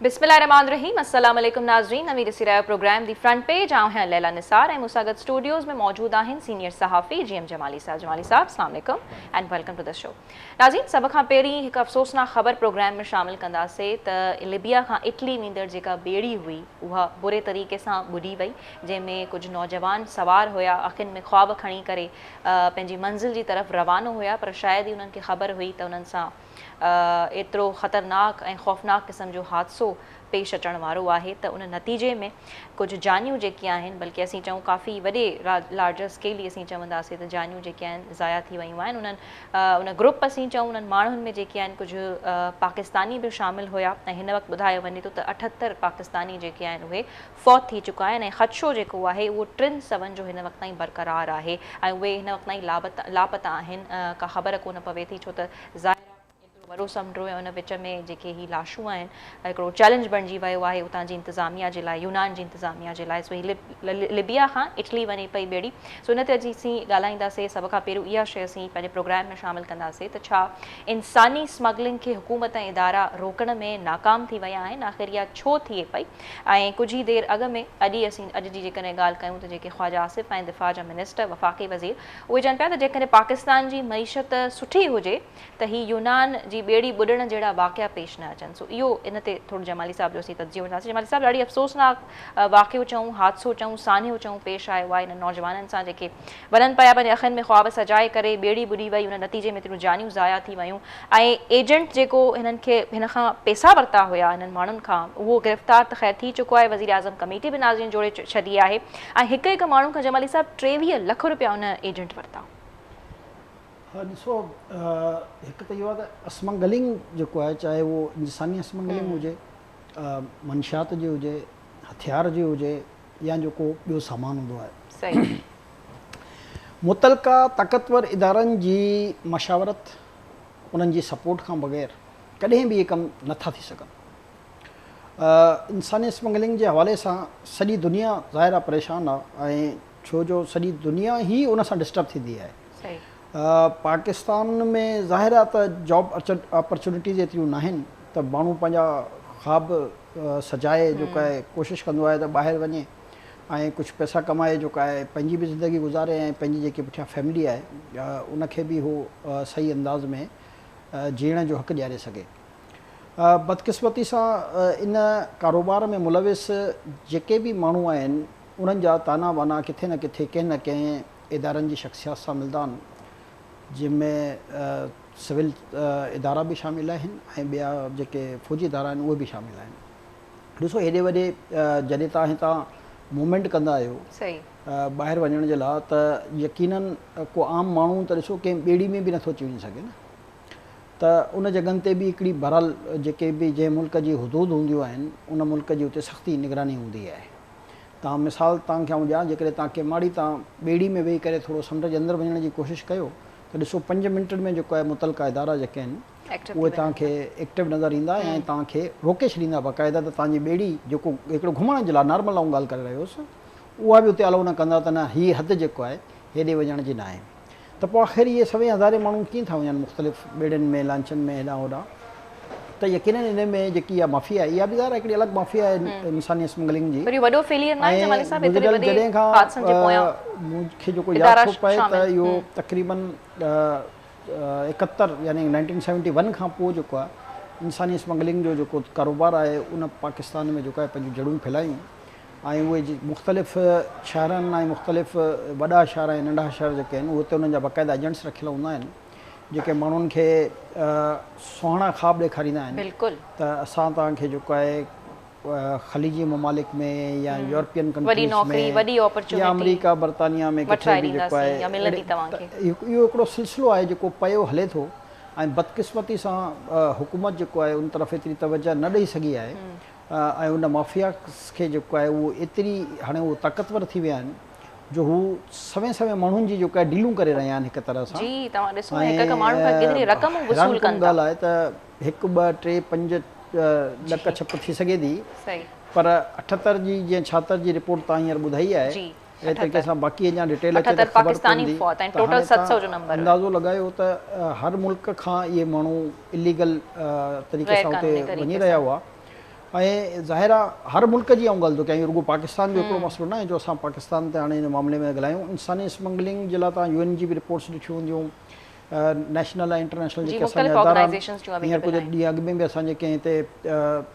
بسم الله الرحمٰن الرحيم السلام عليڪم ناظرين اوهين ڏسي رهيا آهيو پروگرام the front page آئون آهيان ليلا نثار ۽ مون سان گڏ اسٽوڊيوز ۾ موجود آهن سينيئر صحافي جي ايم جمالي صاحب جمالي صاحب السلام عليڪم and welcome to the show ناظرين سڀ کان پهرين هڪ افسوسناڪ خبر پروگرام ۾ شامل ڪنداسي ته لبيا کان اٽلي ويندڙ جيڪا ٻيڙي هئي اها بري طريقي سان ٻڏي وئي جنهن ۾ ڪجهه نوجوان سوار هيا اکين ۾ خواب کڻي ڪري پنهنجي منزل جي طرف روانو هيا پر شايد ئي انهن کي خبر هئي ته انهن سان ايترو خطرناڪ ۽ خوفناڪ قسم جو حادثو پيش اچڻ وارو آهي ته ان نتيجي ۾ ڪجهه جانيون جيڪي آهن بلڪه اسين چئون ڪافي وڏي لارجر اسڪيل ئي اسين چونداسين ته جانيون جيڪي آهن ضايع ٿي ويون آهن انهن ان گروپ اسين چئون انهن ماڻهن ۾ جيڪي آهن ڪجهه پاڪستاني به شامل هيا ۽ هن وقت ٻڌايو وڃي ٿو ته 78 پاڪستاني جيڪي آهن اهي فوت ٿي چڪا آهن ۽ خدشو جيڪو آهي اهو ٽن سون جو هن وقت تائين برقرار آهي ۽ اهي هن وقت تائين لاپتا آهن ڪا خبر ڪونه پوي ٿي ڇو ته ظاهر آهي ايترو وڏو سمنڊ ۽ ان وچ ۾ جيڪي هي لاشون آهن هڪڙو چئلينج بڻجي ويو آهي اتان جي انتظاميا جي لاء يونان جي انتظاميا جي لاء سو هي لبيا کان اٽلي وڃي پئي ٻيڙي سو ان تي اڄ اسين ڳالهائينداسين سڀ کان پهريون اها شيء اسين پنهنجي پروگرام ۾ شامل ڪنداسين ته ڇا انساني اسمگلنگ کي حڪومت ۽ ادارا روڪڻ ۾ ناڪام ٿي ويا آهن آخر اها ڇو ٿئي پئي ۽ ڪجهه ئي دير اڳ ۾ اڄ ئي اسين اڄ جي جيڪڏهن ڳالهه ڪيون ته جيڪي خواجه آصف ۽ دفاع جا منسٽر وفاقي وزير اهي چون پيا ته جيڪڏهن پاڪستان جي معيشت سٺي هجي ته هي يونان جي ٻيڙي ٻڏڻ جهڙا واقعا پيش نه اچن سو اهو ان تي ٿورو جمالي صاحب جو اسين تجزيو وٺنداسين جمالي صاحب ڏاڍي افسوسناڪ واقعو چئون حادثو چئون سانحو چئون پيش آيو آهي انهن نوجوانن سان جيڪي وڃن پيا پنهنجي اکين ۾ خواب سجائي ڪري ٻيڙي ٻڏي وئي ان نتيجي ۾ ايتريون جانيون ضايع ٿي ويون ۽ ايجنٽ جيڪو هنن کي هن کان پيسا ورتا هيا هنن ماڻهن کان اهو گرفتار ته خير ٿي چڪو آهي وزيراعظم ڪميٽي به ناظرين جوڙي ڇڏي آهي ۽ هڪ هڪ ماڻهو کان جمالي صاحب 23 لک روپيا ان ايجنٽ ورتا. ها ڏسو هڪ ته اهو آهي ته اسمگلنگ جيڪو آهي چاهي اهو انساني اسمگلنگ هجي منشيات جي هجي هٿيار جي هجي يا جيڪو ٻيو سامان هوندو آهي متعلقه طاقتور ادارن جي مشاورت انهن جي سپورٽ کان بغير ڪڏهن به اهي ڪم نٿا ٿي سگهن. انساني اسمگلنگ جي حوالي سان سڄي دنيا ظاهر آهي پريشان آهي ۽ ڇو جو سڄي دنيا ئي ان سان ڊسٽرب ٿيندي آهي. پاڪستان ۾ ظاهر آهي ته جاب اپرچونٽيز ايتريون ناهن ته ماڻهو پنهنجا خواب سجائي جيڪو آهي ڪوشش ڪندو آهي ته ٻاهر وڃي ۽ ڪجهه پئسا ڪمائي جيڪو آهي پنهنجي به زندگي گذاري ۽ پنهنجي جيڪي پٺيان فيملي آهي ان کي به هو صحيح انداز ۾ جيئڻ جو حق ڏياري سگهي. بدقسمتي سان ان ڪاروبار ۾ ملوث جيڪي به ماڻهو آهن انهن جا تانا بانا ڪٿي نه ڪٿي ڪنهن نه ڪنهن ادارن جي شخصيات سان ملدا آهن جن ۾ سول ادارا به شامل آهن ۽ ٻيا جيڪي فوجي ادارا آهن اهي به شامل آهن. ڏسو هيڏي وڏي جڏهن توهان هتان موومينٽ ڪندا آهيو ٻاهر وڃڻ جي لاء ته يقينن ڪو عام ماڻهو ته ڏسو ڪنهن ٻيڙي ۾ به نٿو اچي وڃي سگهي نه ته ان جڳهن تي به هڪڙي بهرحال جيڪي به جنهن ملڪ جي حدود هونديون آهن ان ملڪ جي اتي سختي نگراني هوندي آهي. توهان مثال توهان کي آئون ڏيان جيڪڏهن توهان ڪيماڙي تان ٻيڙي ۾ ويهي ڪري ٿورو سمنڊ جي اندر وڃڻ جي ڪوشش ڪيو ته ڏسو پنج منٽن ۾ جيڪو آهي متعلقه ادارا جيڪي آهن اهي توهان کي ايڪٽو نظر ايندا ۽ توهان کي روڪي ڇڏيندا باقاعده ته توهان جي ٻيڙي جيڪو هڪڙو گهمڻ جي لاء نارمل آئون ڳالهه ڪري رهيو هوس اها به اتي الائو نه ڪندا ته نه هي حد جيڪو آهي هيڏي وڃڻ جي ناهي ته پوء آخر اهي سوين هزارين ماڻهو ڪيئن ٿا وڃن مختلف ٻيڙين ۾ لانچن ۾ هيڏانهن هوڏانهن ته يقينن ان ۾ جيڪي اها مافيا آهي اها به ظاهر آهي هڪڙي الڳ مافيا آهي انساني اسمگلنگ جي پر اهو وڏو فيليئر ناهي جمالي صاحب ايتري گذريل وڏي جڏهن کان حادثن جي پويان مون کي جيڪو ياد ادارا ٿو پئي ته شامل اهو تقريبن 71 يعني نائنٽين سيونٽي ون کان پوء جيڪو آهي انساني اسمگلنگ جو جيڪو ڪاروبار آهي ان پاڪستان ۾ جيڪو آهي پنهنجون جڙون ڦهلايون ۽ اهي مختلف شهرن ۽ مختلف وڏا شهر ۽ ننڍا شهر جيڪي آهن اتي انهن جا باقاعده ايجنٽس رکيل هوندا آهن جيڪي ماڻهن کي سهڻا خواب ڏيکاريندا آهن ته اسان توهان کي جيڪو آهي خليجي ممالڪ ۾ يا يورپين ڪنٽريز ۾ يا آمريڪا برطانيا ۾ ڪٿي به جيڪو آهي اهو هڪڙو سلسلو آهي جيڪو پيو هلي ٿو ۽ بدقسمتي سان حڪومت جيڪو آهي ان طرف ايتري توجه نه ڏئي سگهي آهي ۽ ان مافيا کي جيڪو آهي اهو ايتري هاڻي اهو طاقتور ٿي ويا آهن جو هو سوين سوين ماڻهن جي جيڪو آهي ڊيلون ڪري رهيا آهن هڪ طرح سان جي توهان ڏسو هڪ هڪ ماڻهو کان ڪيتري رقمون وصول ڪن ٿا. ڳالهه آهي ته هڪ ٻه ٽي پنج لڪ ڇپ ٿي سگهي ٿي پر 78 جي جيئن 76 جي رپورٽ توهان هينئر ٻڌائي آهي اهڙي طريقي سان باقي اڃا ڊيٽيل اچي ته خبر پوندي ته هاڻي توهان اندازو لڳايو ته هر ملڪ کان اهي ماڻهو اليگل طريقي سان اتي وڃي رهيا هئا. ۽ ظاهر آ هر ملڪ جي آئون ڳالهه ٿو ڪيان اهو رڳو پاڪستان جو هڪڙو مسئلو ناهي جو اسان پاڪستان تي هاڻي ان معاملي ۾ ڳالهايون انساني اسمگلنگ جي لاء توهان يو اين جي به رپورٽس ڏٺيون هونديون نيشنل ۽ انٽرنيشنل جي جيڪي اسان مختلف جا ادارا آهن آرگنائيزيشنز جون هينئر اويليبل ڪجهه آهن. ڏينهن اڳ ۾ به اسان جي ڪنهن هتي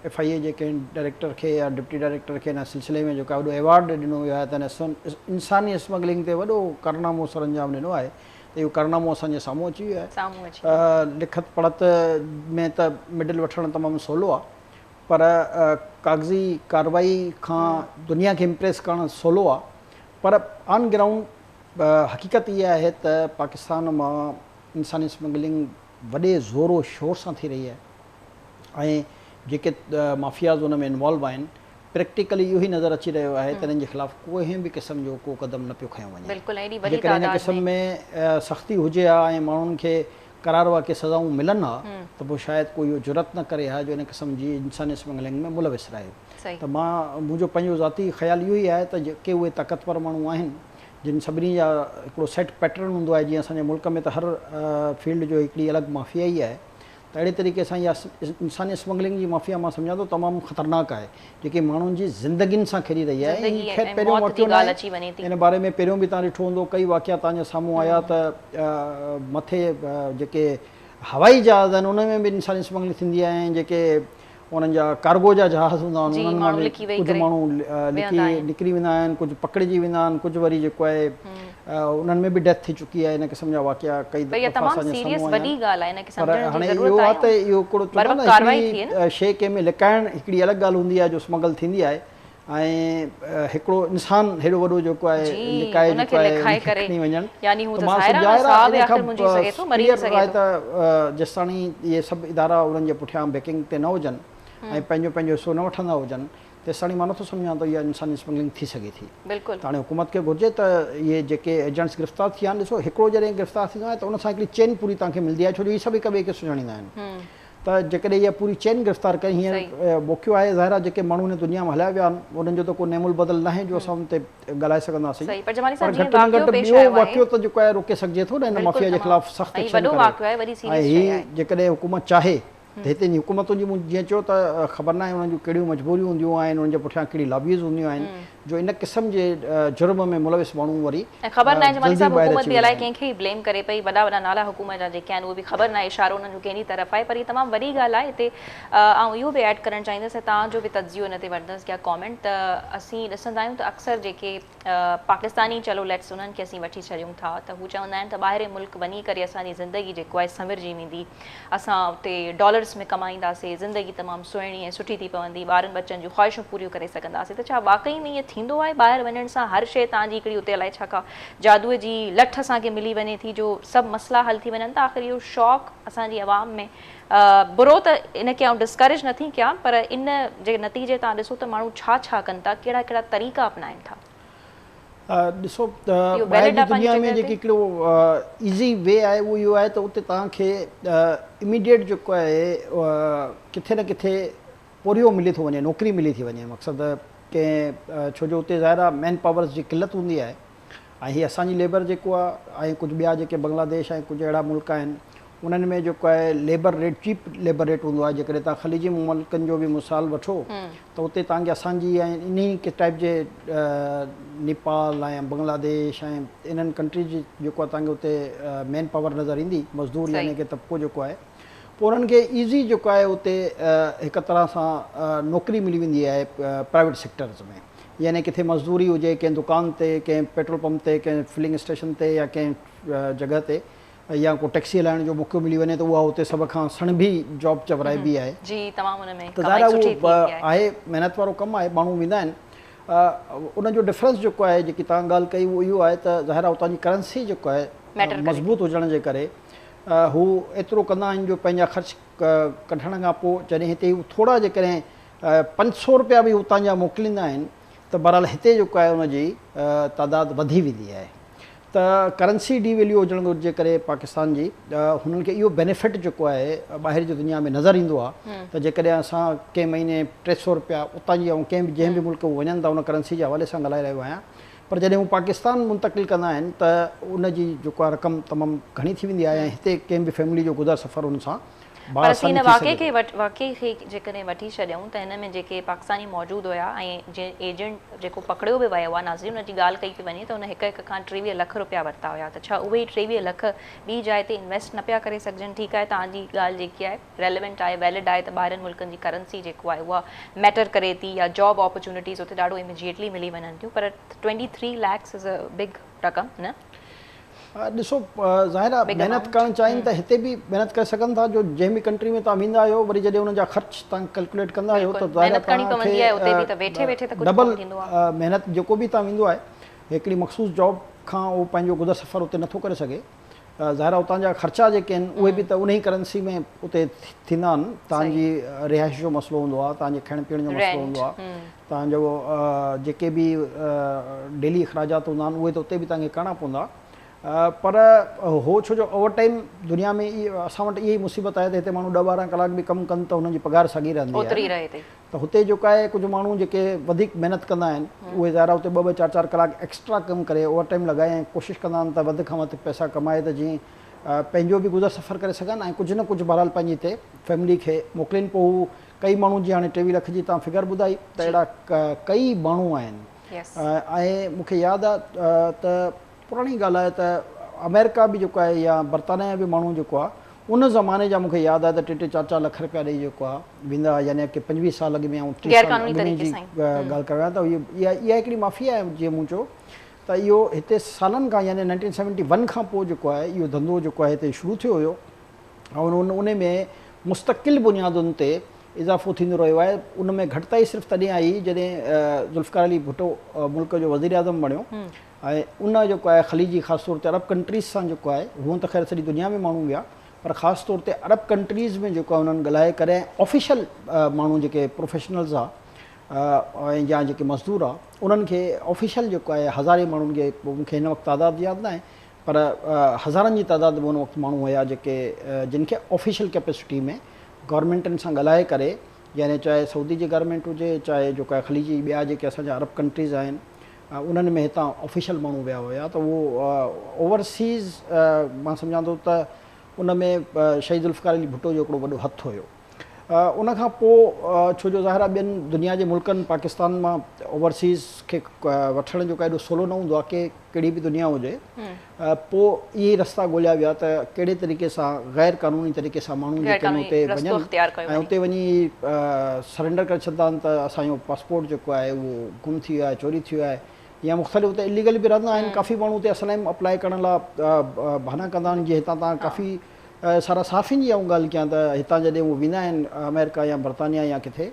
ايف I اي جي ڪنهن ڊائريڪٽر کي يا ڊپٽي ڊائريڪٽر کي ان سلسلي ۾ جيڪو آهي وڏو ايوارڊ ڏنو ويو آهي ته هن انساني اسمگلنگ تي وڏو ڪارنامو سرانجام ڏنو آهي ته اهو ڪارنامو اسان جي سامهون اچي ويو آهي. سامهون اچي ويو آهي. لکت پڙهت ۾ ته ميڊل وٺڻ تمام سولو آهي پر ڪاغذي ڪارروائي کان دنيا کي امپريس ڪرڻ سولو آهي پر آن گرائونڊ حقيقت اها آهي ته پاڪستان مان انساني اسمگلنگ وڏي زور و شور سان ٿي رهي آهي ۽ جيڪي مافياز ان ۾ انوالو آهن پريڪٽيڪلي اهو ئي نظر اچي رهيو آهي ته انهن جي خلاف ڪنهن به قسم جو ڪو قدم نه پيو کنيو وڃي. بلڪل ايڏي وڏي جيڪڏهن ان تعداد قسم ۾. ۾ سختي هجي ها ۽ ماڻهن کي قرار واقعي سزائون ملن ها ته پوء شايد ڪو اهو جرئت نه ڪري ها جو ان قسم جي انساني اسمگلنگ ۾ ملوث رهي. ته مان منهنجو پنهنجو ذاتي خيال اهو ئي آهي ته جيڪي اهي طاقتور ماڻهو آهن جن سڀني جا هڪڙو سيٽ پيٽرن هوندو آهي جيئن اسان جي ملڪ ۾ ته هر فيلڊ جو هڪڙي الڳ مافيا ئي آهي ته اهڙي طريقي سان اها انساني اسمگلنگ جي مافيا مان سمجهان ٿو تمام خطرناڪ آهي جيڪي ماڻهن جي زندگين سان کيڏي رهي آهي ۽ هي خير پهريون واقعو ناهي ان باري ۾ پهريون به توهان ڏٺو هوندو ڪئي واقعا توهان جي سامهون آيا ته مٿي جيڪي هوائي جهاز آهن ان ۾ به انساني اسمگلنگ ٿيندي آهي ۽ جيڪي انهن جا ڪارگو جا جهاز هوندا آهن انهن مان به ڪجهه ماڻهو لڪي نڪري ويندا آهن ڪجهه پڪڙجي ويندا آهن ڪجهه وري جيڪو آهي انهن ۾ به ڊيٿ ٿي چڪي آهي ان قسم جا واقعا ڪئي دفعا اسان جي سامهون آيا آهن پر هاڻي اهو آهي ته اهو هڪڙو چوندا آهن نه هڪڙي شيء ڪنهن ۾ لڪائڻ هڪڙي الڳ ڳالهه هوندي آهي جو سمگل ٿيندي آهي ۽ هڪڙو انسان هيڏو وڏو جيڪو آهي لڪائي جيڪو آهي ان کي کڻي وڃڻ ته مان ظاهر آهي ان کان ڪليئر آهي ته جيستاڻي اهي سڀ ادارا انهن جي پٺيان بيڪنگ تي نه هجن ۽ پنهنجو پنهنجو حصو نه وٺندا هجن تيستاڻي مان نٿو سمجهان ته اها انساني اسمگلنگ ٿي سگهي ٿي. ته هاڻي حڪومت کي گهرجي ته اهي جيڪي ايجنٽس گرفتار ٿيا آهن ڏسو هڪڙو جڏهن گرفتار ٿيندو آهي ته ان سان هڪڙي چين پوري توهان کي ملندي آهي ڇو جو هي سڀ هڪ ٻئي کي سڃاڻيندا آهن ته جيڪڏهن اها پوري چين گرفتار ڪري هينئر موقعو آهي ظاهر آهي جيڪي ماڻهو هن دنيا مان هليا ويا آهن انهن جو ته ڪو نعم البدل ناهي جو اسان ان تي ڳالهائي سگهنداسين پر گهٽ ۾ گهٽ ٻيو واقعو ته جيڪو آهي روڪي سگهجي ٿو نه هن مافيا جي خلاف سخت ايڪشن ڪري ۽ هي جيڪڏهن حڪومت چاهي ته هتي جي حڪومتن جي مون جيئن چيو ته خبر ناهي انهن جون ڪهڙيون مجبوريون هونديون آهن انهن جي پٺيان ڪهڙي لابيز هونديون آهن جو ان قسم جي جرم ۾ ملوث ماڻهو وري ۽ خبر ناهي جمالي صاحب حڪومت به الائي ڪنهن کي ئي بليم ڪري پئي وڏا وڏا نالا حڪومت جا جيڪي آهن اهي به خبر ناهي اشارو انهن جو ڪنهن جي طرف آهي پر هي تمام وڏي ڳالهه آهي هتي آئون اهو به ايڊ ڪرڻ چاهيندس ۽ توهان جو به تجزيو ان تي وٺندس يا ڪامينٽ ته اسين ڏسندا آهيون ته اڪثر جيڪي پاڪستاني چلو ليٽس انهن کي اسين وٺي ڇڏيون ٿا ته هو چوندا آهن ته ٻاهرين ملڪ وڃي ڪري اسان جي زندگي جيڪو آهي سنورجي ويندي اسان اتي ڊالرس ۾ ڪمائينداسي زندگي تمام سهڻي ۽ سٺي ٿي پوندي ٻارن ٻچن جون خواهشون پوريون ڪري سگهنداسي ته ڇا واقعي ۾ ائين ٿيندو آهي ٻاهر وڃڻ سان هر شيء توهان جي هڪڙي اتي الائي ڇا ڪا جادوء جي لٺ اسان کي ملي وڃي ٿي جو سڀ مسئلا حل ٿي وڃن ٿا آخر اهو شوق اسان جي عوام ۾ برو ته ان کي آئون ڊسڪريج نٿي ڪيان پر ان جي نتيجي تان ڏسو ته ماڻهو ڇا ڇا ڪن ٿا ڪهڙا ڪهڙا طريقا اپنائن ٿا. ڏسو ته ٻاهر جي دنيا ۾ جيڪي هڪڙو ايزي وي آهي اهو اهو آهي ته اتي توهان کي اميڊيٽ جيڪو آهي ڪٿي نه ڪٿي پورهيو ملي ٿو وڃي نوڪري ملي ٿي وڃي مقصد ڪنهن ڇو جو اتي ظاهر آهي مين پاورز جي قلت هوندي آهي ۽ هي اسان جي ليبر جيڪو آهي ۽ ڪجهه ٻيا جيڪي بنگلاديش ۽ ڪجهه اهڙا ملڪ آهن انهن ۾ جيڪو آهي labour rate cheap labour rate هوندو آهي جيڪڏهن توهان خليجي ملڪن جو به مثال وٺو ته اتي توهان کي اسان جي ۽ انهي ٽائيپ جي نيپال ۽ بنگلاديش ۽ انهن ڪنٽريز جي جيڪو آهي توهان کي اتي مين پاور نظر ايندي مزدور يعني ڪي طبقو جيڪو آهي پوء انهن کي ايزي جيڪو آهي اتي هڪ طرح سان نوڪري ملي ويندي آهي پرائيويٽ سيڪٽرز ۾ يعني ڪٿي مزدوري هجي ڪنهن دڪان تي ڪنهن پيٽرول پمپ تي ڪنهن فلنگ اسٽيشن تي يا ڪنهن جڳهه تي يا ڪو ٽيڪسي هلائڻ جو موقعو ملي وڃي ته اها اتي سڀ کان سڻڀي جاب چورائبي آهي. جي تمام ان ۾ ته ڪمائي ظاهر آهي سٺي اهو ٿيندي آهي. آهي محنت وارو ڪم آهي ماڻهو ويندا آهن ان جو ڊفرنس جيڪو آهي جيڪي توهان ڳالهه ڪئي اهو اهو آهي ته ظاهر آهي اتان جي ڪرنسي جيڪو آهي ميٽر ڪري ٿي. مضبوط هجڻ جي ڪري هو ايترو ڪندا آهن جو پنهنجا خرچ ڪڍڻ کان پوء جڏهن هتي هو ٿورا جيڪڏهن 500 رپيا به اتان جا موڪليندا آهن ته بهرحال هتي جيڪو آهي ان جي تعداد وڌي ويندي آهي ته ڪرنسي ڊي ويليو هجڻ جي ڪري پاڪستان جي هنن کي اهو بينيفٽ جيڪو آهي ٻاهر جي دنيا ۾ نظر ايندو آهي ته جيڪڏهن اسان ڪنهن مهيني 300 رپيا اتان جي ۽ ڪنهن به جنهن به ملڪ هو وڃن ٿا ان ڪرنسي جي حوالي سان ڳالهائي رهيو آهيان پر جڏهن هو پاڪستان منتقل ڪندا آهن ته ان جي جيڪو آهي رقم تمام گهڻي ٿي ويندي آهي ۽ هتي ڪنهن به فيملي جو گذر سفر ان سان پر اسين باآساني هن ٿي واقعي سگهي کي ٿو. واقعي کي جيڪڏهن وٺي ڇڏيون ته هن ۾ جيڪي پاڪستاني موجود هيا ۽ جنهن ايجنٽ جيڪو پڪڙيو به ويو آهي ناظرين ان جي ڳالهه ڪئي پئي وڃي ته هن هڪ هڪ کان 23 لک روپيا ورتا هيا ته ڇا اهي ئي 23 لک ٻي جاء تي انويسٽ نه پيا ڪري سگهجن؟ ٺيڪ آهي توهان جي ڳالهه جيڪي آهي ريليونٽ آهي ويلڊ آهي ته ٻاهرين ملڪن جي ڪرنسي جيڪو آهي اها ميٽر ڪري ٿي يا جاب اپرچونٽيز اتي ڏاڍو اميجيٽلي ملي وڃن ٿيون پر 23 ليڪس از ا بگ رقم نه؟ ڏسو ظاهر آهي بگ محنت امائونٽ. ڪرڻ چاهين ته هتي به محنت ڪري سگهن ٿا جو جنهن به ڪنٽري ۾ توهان ويندا آهيو وري جڏهن انهن جا خرچ توهان ڪيلڪوليٽ ڪندا آهيو ته بلڪل ظاهر آهي محنت ڪرڻي توهان کي پوندي آهي اتي به ته ويٺي ويٺي ته ڪجهه ڊبل ڪونه ٿيندو آهي. محنت جيڪو به هتان ويندو آهي هڪڙي مخصوص جاب کان اهو پنهنجو گذر سفر اتي نٿو ڪري سگهي ظاهر آهي اتان جا خرچا جيڪي آهن اهي به ته انهي ڪرنسي ۾ اتي ٿيندا آهن توهان جي رهائش جو مسئلو هوندو آهي توهان جي کائڻ پيئڻ جو مسئلو هوندو آهي توهان جو جيڪي به ڊيلي اخراجات هوندا آهن اهي ته اتي به توهان کي ڪرڻا پوندا پر هو ڇو جو اوور ٽائيم دنيا ۾ اسان وٽ اها ئي مصيبت آهي ته هتي ماڻهو 10 12 ڪلاڪ به ڪم ڪن ته هنن جي پگهار ساڳي رهندي آهي ته هتي جيڪو آهي ڪجهه ماڻهو جيڪي وڌيڪ محنت ڪندا آهن اهي ظاهر آهي اتي ٻه ٻه چار چار ڪلاڪ ايڪسٽرا ڪم ڪري اوور ٽائيم لڳائي ۽ ڪوشش ڪندا آهن ته وڌ کان وڌ پئسا ڪمائي ته جيئن پنهنجو به گذر سفر ڪري سگهن ۽ ڪجهه نه ڪجهه بهرحال پنهنجي هتي فيملي کي موڪلين پوء هو ڪئي ماڻهو جيئن هاڻي 23 لک جي توهان فگر ٻڌائي ته اهڙا ڪئي ماڻهو آهن ۽ مون کي ياد آهي ته پراڻي ڳالهه آهي ته آمريڪا به جيڪو آهي يا برطانيا به ماڻهو جيڪو آهي ان زماني جا مون کي ياد آهي ته ٽي ٽي چار چار لک رپيا ڏئي جيڪو آهي ويندا هئا يعني ڪي 25 سال اڳ ۾ آئون 30 سال اڳ ۾ جي ڳالهه ڪريان ته اها اها هڪڙي مافيا آهي جيئن مون چيو ته اهو هتي سالن کان يعني 1971 کان پوء جيڪو آهي اهو ڌنڌو جيڪو آهي هتي شروع ٿيو هيو ۽ ان ۾ مستقل بنيادن تي اضافو ٿيندو رهيو آهي ان ۾ گهٽتائي صرف تڏهن آئي جڏهن ذوالفقار علي ڀٽو ملڪ جو وزيراعظم بڻيو ۽ ان جيڪو آهي خليجي خاص طور تي عرب ڪنٽريز سان جيڪو آهي هونئن ته خير سڄي دنيا ۾ ماڻهو ويا پر خاص طور تي عرب ڪنٽريز ۾ جيڪو آهي انهن ڳالهائي ڪري ۽ آفيشل ماڻهو جيڪي پروفيشنلز آ ۽ يا جيڪي مزدور آ انهن کي آفيشل جيڪو آهي هزارين ماڻهن کي مون کي هن وقت تعداد ياد ناهي پر هزارن جي تعداد ۾ ان وقت ماڻهو هيا جيڪي جن کي آفيشل ڪيپيسٽي ۾ گورنمينٽن سان ڳالهائي ڪري يعني چاهي سعودي جي گورنمينٽ هجي چاهي جيڪو آهي خليجي ٻيا جيڪي اسان جا عرب ڪنٽريز آهن انهن ۾ هتان آفيشل ماڻهو ويا هيا ته اهو اوورسيز مان سمجهان ٿو ته ان ۾ شهيد ذوالفقار علي ڀٽو جو هڪڙو وڏو هٿ هيو ان کان پوء ڇو جو ظاهر آهي ٻين دنيا جي ملڪن پاڪستان مان اوورسيز کي وٺڻ جو ڪا ايڏو سولو نه هوندو آهي ڪي ڪهڙي به دنيا هجي پوء اهي رستا ڳوليا ويا ته ڪهڙي طريقي سان غير قانوني طريقي سان ماڻهو جيڪي آهن اتي وڃن ۽ اتي وڃي سرينڊر ڪري ڇڏندا آهن ته اسان جو پاسپورٽ جيڪو آهي اهو گم ٿي ويو آهي چوري ٿي ويو آهي يا مختلف اتي اليگل به رهندا آهن ڪافي ماڻهو اتي اسلائم اپلائي ڪرڻ لاء بهانا ڪندا آهن جيئن هتان تان ڪافي سارا صحافين جي آئون ڳالهه ڪيان ته هتان جڏهن هو ويندا آهن آمريڪا يا برطانيا يا ڪٿي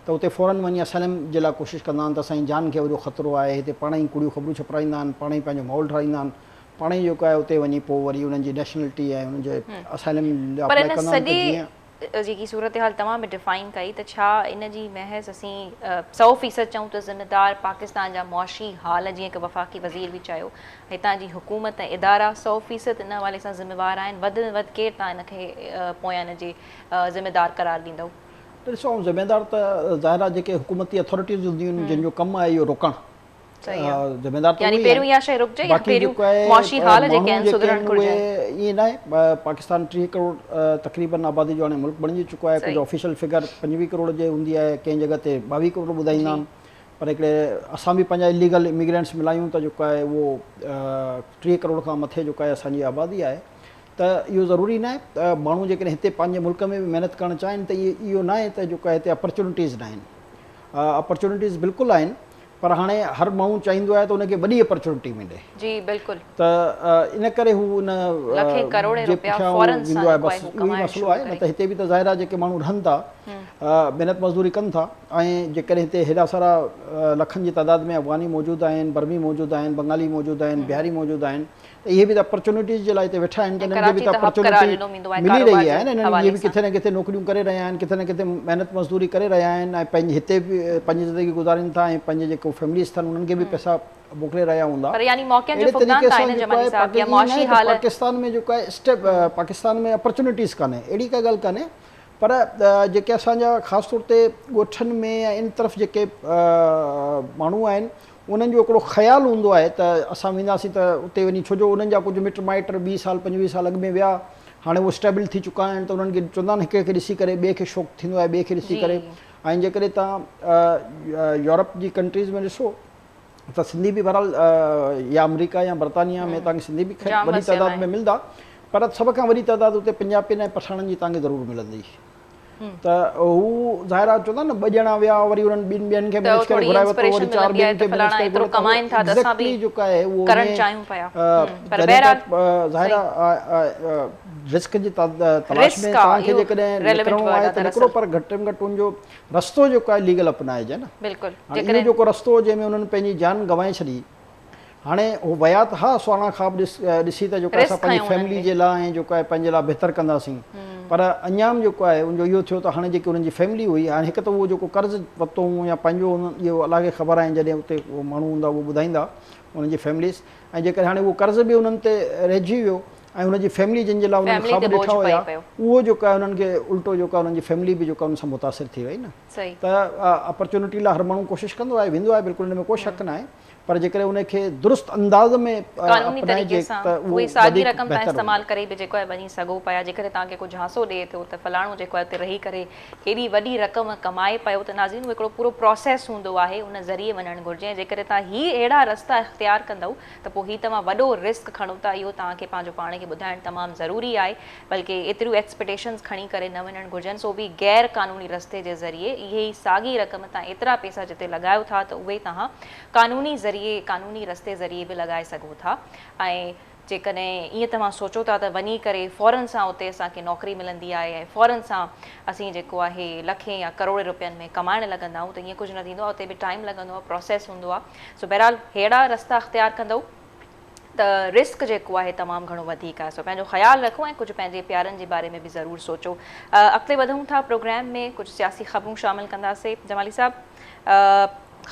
ته اتي فورن وڃي اسائلم جي لاء ڪوشش ڪندا آهن ته اسان جي جان کي وڏو خطرو آهي هتي پاڻ ئي ڪوڙيون خبرون ڇپرائيندا آهن پاڻ ئي پنهنجو ماحول ٺاهيندا آهن پاڻ ئي جيڪو آهي اتي وڃي پوء وري انهن جي نيشنلٽي ۽ انهن جي اسائلم لاء پر اپلائي ان ڪندا آهن ته سڄي جيئن جيڪي صورتحال توهان به ڊفائن ڪئي ته ڇا ان جي محض اسين 100% چئون ته ذميدار پاڪستان جا معاشي حال جيئن هڪ وفاقي وزير به چيو هتان جي حڪومت ۽ ادارا 100% ان حوالي سان ذميوار آهن وڌ ۾ وڌ ڪير توهان ان کي پويان ان جي ذميدار قرار ڏيندؤ؟ ڏسو آئون ذميدار ته ظاهر آهي جيڪي حڪومتي اٿارٽيز هونديون آهن جن جو ڪم آهي اهو روڪڻ ذميدار ته اهي ئي آهن باقي جيڪو آهي ماڻهو جيڪي آهن اهي ائين ناهي پاڪستان 30 ڪروڙ تقريبن آبادي جو هاڻي ملڪ بڻجي چڪو آهي ڪجهه آفيشل فگر 25 ڪروڙ جي هوندي آهي ڪنهن جڳهه تي 22 ڪروڙ ٻڌائيندا آهن پر هڪڙي اسان به پنهنجا اليگل اميگرينٽس ملايون ته جيڪو آهي اهو 30 ڪروڙ کان مٿي جيڪو آهي اسان جي آبادي آهي ته اهو ضروري ناهي ته ماڻهو جيڪڏهن هتي پنهنجي ملڪ ۾ به محنت ڪرڻ چاهين ته اهو ناهي ته جيڪو آهي هتي اپرچونٽيز ناهن اپرچونٽيز بلڪل آهن پر هاڻي هر ماڻهو چاهيندو آهي ته ان کي وڏي اپرچونٽي ملي جي بلڪل ته ان ڪري هو ان لکين ڪروڙين جي روپيا پٺيان فورن سان ويندو آهي جيڪو بس آهي هو اهو ئي ڪمائڻ مسئلو شروع آهي نه ڪري ته هتي به ته ظاهر آهي جيڪي ماڻهو رهن ٿا محنت مزدوري ڪن ٿا ۽ جيڪڏهن هتي هيڏا سارا لکن جي تعداد ۾ افغاني موجود آهن برمي موجود آهن بنگالي موجود آهن بهاري موجود آهن ته اهي به ته اپرچونٽيز جي لاء هتي ويٺا آهن ته ۽ انهن کي به ڪراچي ته ته هب قرار اپرچونٽي ڏنو ويندو آهي ملي ڪاروبار رهي جي آهي نه انهن اهي حوالي به سان. ڪٿي نه ڪٿي نوڪريون ڪري رهيا آهن ڪٿي نه ڪٿي محنت مزدوري ڪري رهيا آهن ۽ پنهنجي هتي به پنهنجي زندگي گذارين ٿا ۽ پنهنجي جيڪو فيمليز اٿن انهن کي به پئسا موڪلي رهيا هوندا پر يعني موقعن جو اهڙي فقدان طريقي ته آهي سان نه جيڪو جمالي آهي صاحب يا ائين معاشي ناهي ته حال پاڪستان ۾ جيڪو آهي اسٽيپ پاڪستان ۾ اپرچونٽيز ڪانهي اهڙي ڪا ڳالهه ڪانهي پر جيڪي اسان جا خاص طور تي ڳوٺن ۾ يا ان طرف جيڪي ماڻهو آهن انهن جو هڪڙو خيال هوندو آهي ته اسان وينداسين ته اتي وڃي ڇو جو انهن جا ڪجهه مٽ مائٽ 20 سال 25 سال اڳ ۾ ويا هاڻي اهي اسٽيبل ٿي چڪا آهن ته انهن کي چوندا آهن هڪ کي ڏسي ڪري ٻئي کي شوق ٿيندو آهي ٻئي کي ڏسي ڪري ۽ جيڪڏهن توهان يورپ جي ڪنٽريز ۾ ڏسو ته سنڌي به بهرحال يا آمريڪا يا برطانيا ۾ توهان کي سنڌي به وڏي تعداد ۾ ملندا پر سڀ کان وڏي تعداد اتي پنجابين ۽ پٺاڻن جي توهان کي ضرور ملندي ته هو ظاهر آهي چوندا نه ٻه ڄڻا ويا وري انهن ٻن ٻين کي مينيج ڪري گهرائي ورتو وري چار ٻين کي مينيج ڪري گهرائي ورتو ايگزيڪٽلي جيڪو آهي اهو ظاهر آهي رسڪ جي تلاش ۾ توهان کي جيڪڏهن نڪرڻو آهي ته نڪرو پر گهٽ ۾ گهٽ ان جو رستو جيڪو آهي ليگل اپنائجي نه بلڪل هاڻي اهو جيڪو رستو جنهن ۾ انهن پنهنجي جان گنوائي ڇڏي هاڻي هو ويا ته ها سهڻا خواب ڏسي ته جيڪو اسان پنهنجي فيملي جي لاء ۽ جيڪو آهي پنهنجي لاء بهتر ڪنداسين پر انجام جيڪو آهي ان جو اهو ٿيو ته هاڻي جيڪي انهن جي فيملي هئي هاڻي هڪ ته اهو جيڪو قرض ورتو هو يا پنهنجو اهو الله کي خبر آهي جڏهن اتي اهو ماڻهو هوندا اهو ٻڌائيندا انهن جي فيمليز ۽ جيڪڏهن هاڻي اهو قرض به انهن تي رهجي ويو ۽ انهن جي فيملي جن جي لاء انهن خواب ڏٺا هيا اهو جيڪو آهي انهن کي الٽو جيڪو آهي انهن جي فيملي به جيڪو آهي ان سان متاثر ٿي وئي نه ته اپرچونٽي لاء هر ماڻهو ڪوشش ڪندو آهي ويندو آهي بلڪل ان ۾ ڪو شڪ ناهي پر جيڪڏهن ان کي درست انداز ۾ قانوني طريقي سان اهي ساڳي رقم توهان استعمال ڪري به جيڪو آهي وڃي سگهو پيا جيڪڏهن توهان کي ڪو جهانسو ڏئي ٿو ته فلاڻو جيڪو آهي اتي رهي ڪري هيڏي وڏي رقم ڪمائي پيو ته ناظرين اهو هڪڙو پورو پراسيس هوندو آهي ان ذريعي وڃڻ گهرجي ۽ جيڪڏهن توهان هي اهڙا رستا اختيار ڪندؤ ته پوء هي توهان وڏو رسڪ کڻو ٿا اهو توهان کي پنهنجو پاڻ کي ٻڌائڻ تمام ضروري آهي بلڪه ايتريون ايڪسپيٽيشنز کڻي ڪري نه وڃڻ گهرجن سو به غير قانوني رستي جي ذريعي اهي ئي ساڳي رقم توهان ايترا پيسا جتي لڳايو ٿا ته اهي توهان قانوني ذريعي قانوني رستي ذريعي به لڳائي سگهو ٿا ۽ جيڪڏهن ائين توهان سوچو ٿا ته وڃي ڪري فورن سان اتي اسان کي نوڪري ملندي آهي ۽ فورن سان اسين جيڪو آهي لکين يا ڪروڙين روپين ۾ ڪمائڻ لڳندا آهيون ته ائين ڪجهه نه ٿيندو آهي اتي به ٽائيم لڳندو آهي پروسيس هوندو آهي سو بهرحال ههڙا رستا اختيار ڪندؤ ته رسڪ جيڪو آهي تمام گهڻو وڌيڪ آهي سو پنهنجو خيال رکو ۽ ڪجهه پنهنجي پيارن جي باري ۾ به ضرور سوچو. اڳتي وڌون ٿا پروگرام ۾ ڪجهه سياسي خبرون شامل ڪنداسي جمالي صاحب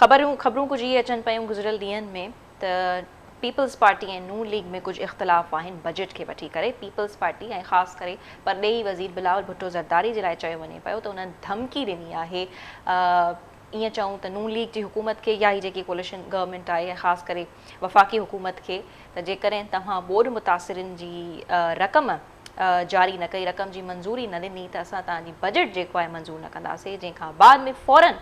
خبرون خبرون ڪجهه اهي اچن پيون گذريل ڏينهن ۾ ته پيپلز پارٽي ۽ نون ليگ ۾ ڪجهه اختلاف آهن بجيٽ کي وٺي ڪري پيپلز پارٽي ۽ خاص ڪري پرڏيهي وزير بلاول ڀٽو زرداري جي لاء چيو وڃي پيو ته انهن ڌمڪي ڏني آهي ائين چئون ته نون ليگ جي حڪومت کي يا هي جيڪي ڪوليشن گورنمينٽ آهي ۽ خاص ڪري وفاقي حڪومت کي ته جيڪڏهن توهان ٻوڏ متاثرين جي رقم جاري نه ڪئي رقم جي منظوري نه ڏني ته اسان توهان جي بجيٽ جيڪو آهي منظور نه ڪنداسين جنهن کان بعد ۾ فورن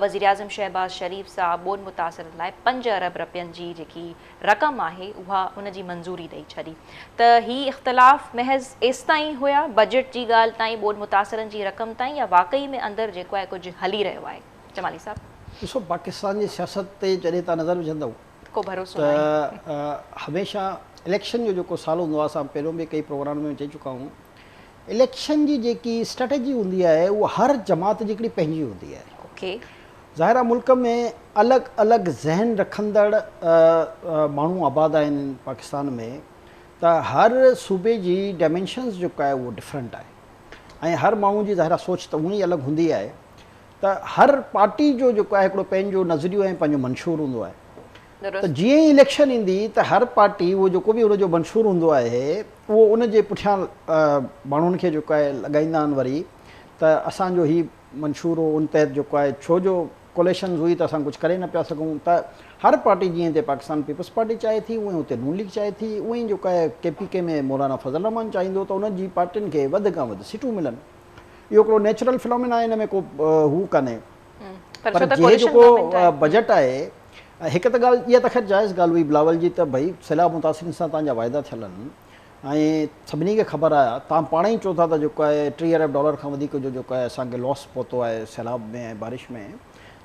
وزيراعظم شهباز شريف صاحب ٻوڏ متاثرن لاء 5 ارب رپين جي جيڪي رقم آهي اها ان جي منظوري ڏئي ڇڏي ته هي اختلاف محض ايستائين هيا بجيٽ جي ڳالهه تائين ٻوڏ متاثرن جي رقم تائين يا واقعي ۾ اندر جيڪو آهي ڪجهه هلي رهيو آهي جمالي صاحب. ڏسو پاڪستان جي سياست تي جڏهن توهان نظر وجهندؤ ڪو ڀروسو ته هميشه اليڪشن جو جيڪو سال هوندو آهي اسان پهريون به ڪئي پروگرام ۾ چئي چڪا آهيون اليڪشن جي جيڪي اسٽريٽجي هوندي آهي اها هر جماعت جي هڪڙي پنهنجي هوندي آهي. اوڪي. ظاهر آهي ملڪ ۾ الڳ الڳ ذهن رکندڙ ماڻهو آباد آهن پاڪستان ۾ ته هر صوبي جي ڊائمينشنز جيڪا آهي اهو ڊفرنٽ آهي ۽ هر ماڻهو جي ظاهر آهي سوچ ته اونئي الڳ هوندي آهي ته هر پارٽي جو جيڪو آهي هڪڙو پنهنجو نظريو ۽ پنهنجو منشور هوندو آهي ته جيئن ئي اليڪشن ايندي ته هر پارٽي اهو جيڪو به ان جو منشور هوندو آهي اهو ان جي پٺيان ماڻهن کي جيڪو آهي لڳائيندا آهن وري ته اسان جو هي منشور هو ان تحت جيڪو آهي ڇو جو ڪوليشنز هئي ته اسان ڪجهه ڪري نه پيا سگهون ته هر پارٽي جيئن هتي پاڪستان پيپلز پارٽي چاهي ٿي اونئن هتي نون ليگ چاهي ٿي اونئن ئي جيڪو آهي ڪي پي ڪي ۾ مولانا فضل الرحمان چاهيندو ته انهن جي پارٽين کي وڌ کان وڌ سيٽون ملن اهو هڪڙو نيچرل فنومينا آهي ان ۾ ڪو هو ڪانهي پر جي جيڪو بجيٽ آهي هڪ ته ڳالهه اها ته خير جائز ڳالهه هئي بلاول جي ته ڀئي سيلاب متاثرين سان توهان جا واعدا ٿيل آهن ۽ سڀني کي خبر آهي توهان پاڻ ئي چئو ٿا ته جيڪو آهي 30 ارب ڊالر کان وڌيڪ جو جيڪو آهي اسان کي لاس پهتو آهي سيلاب ۾ ۽ بارش ۾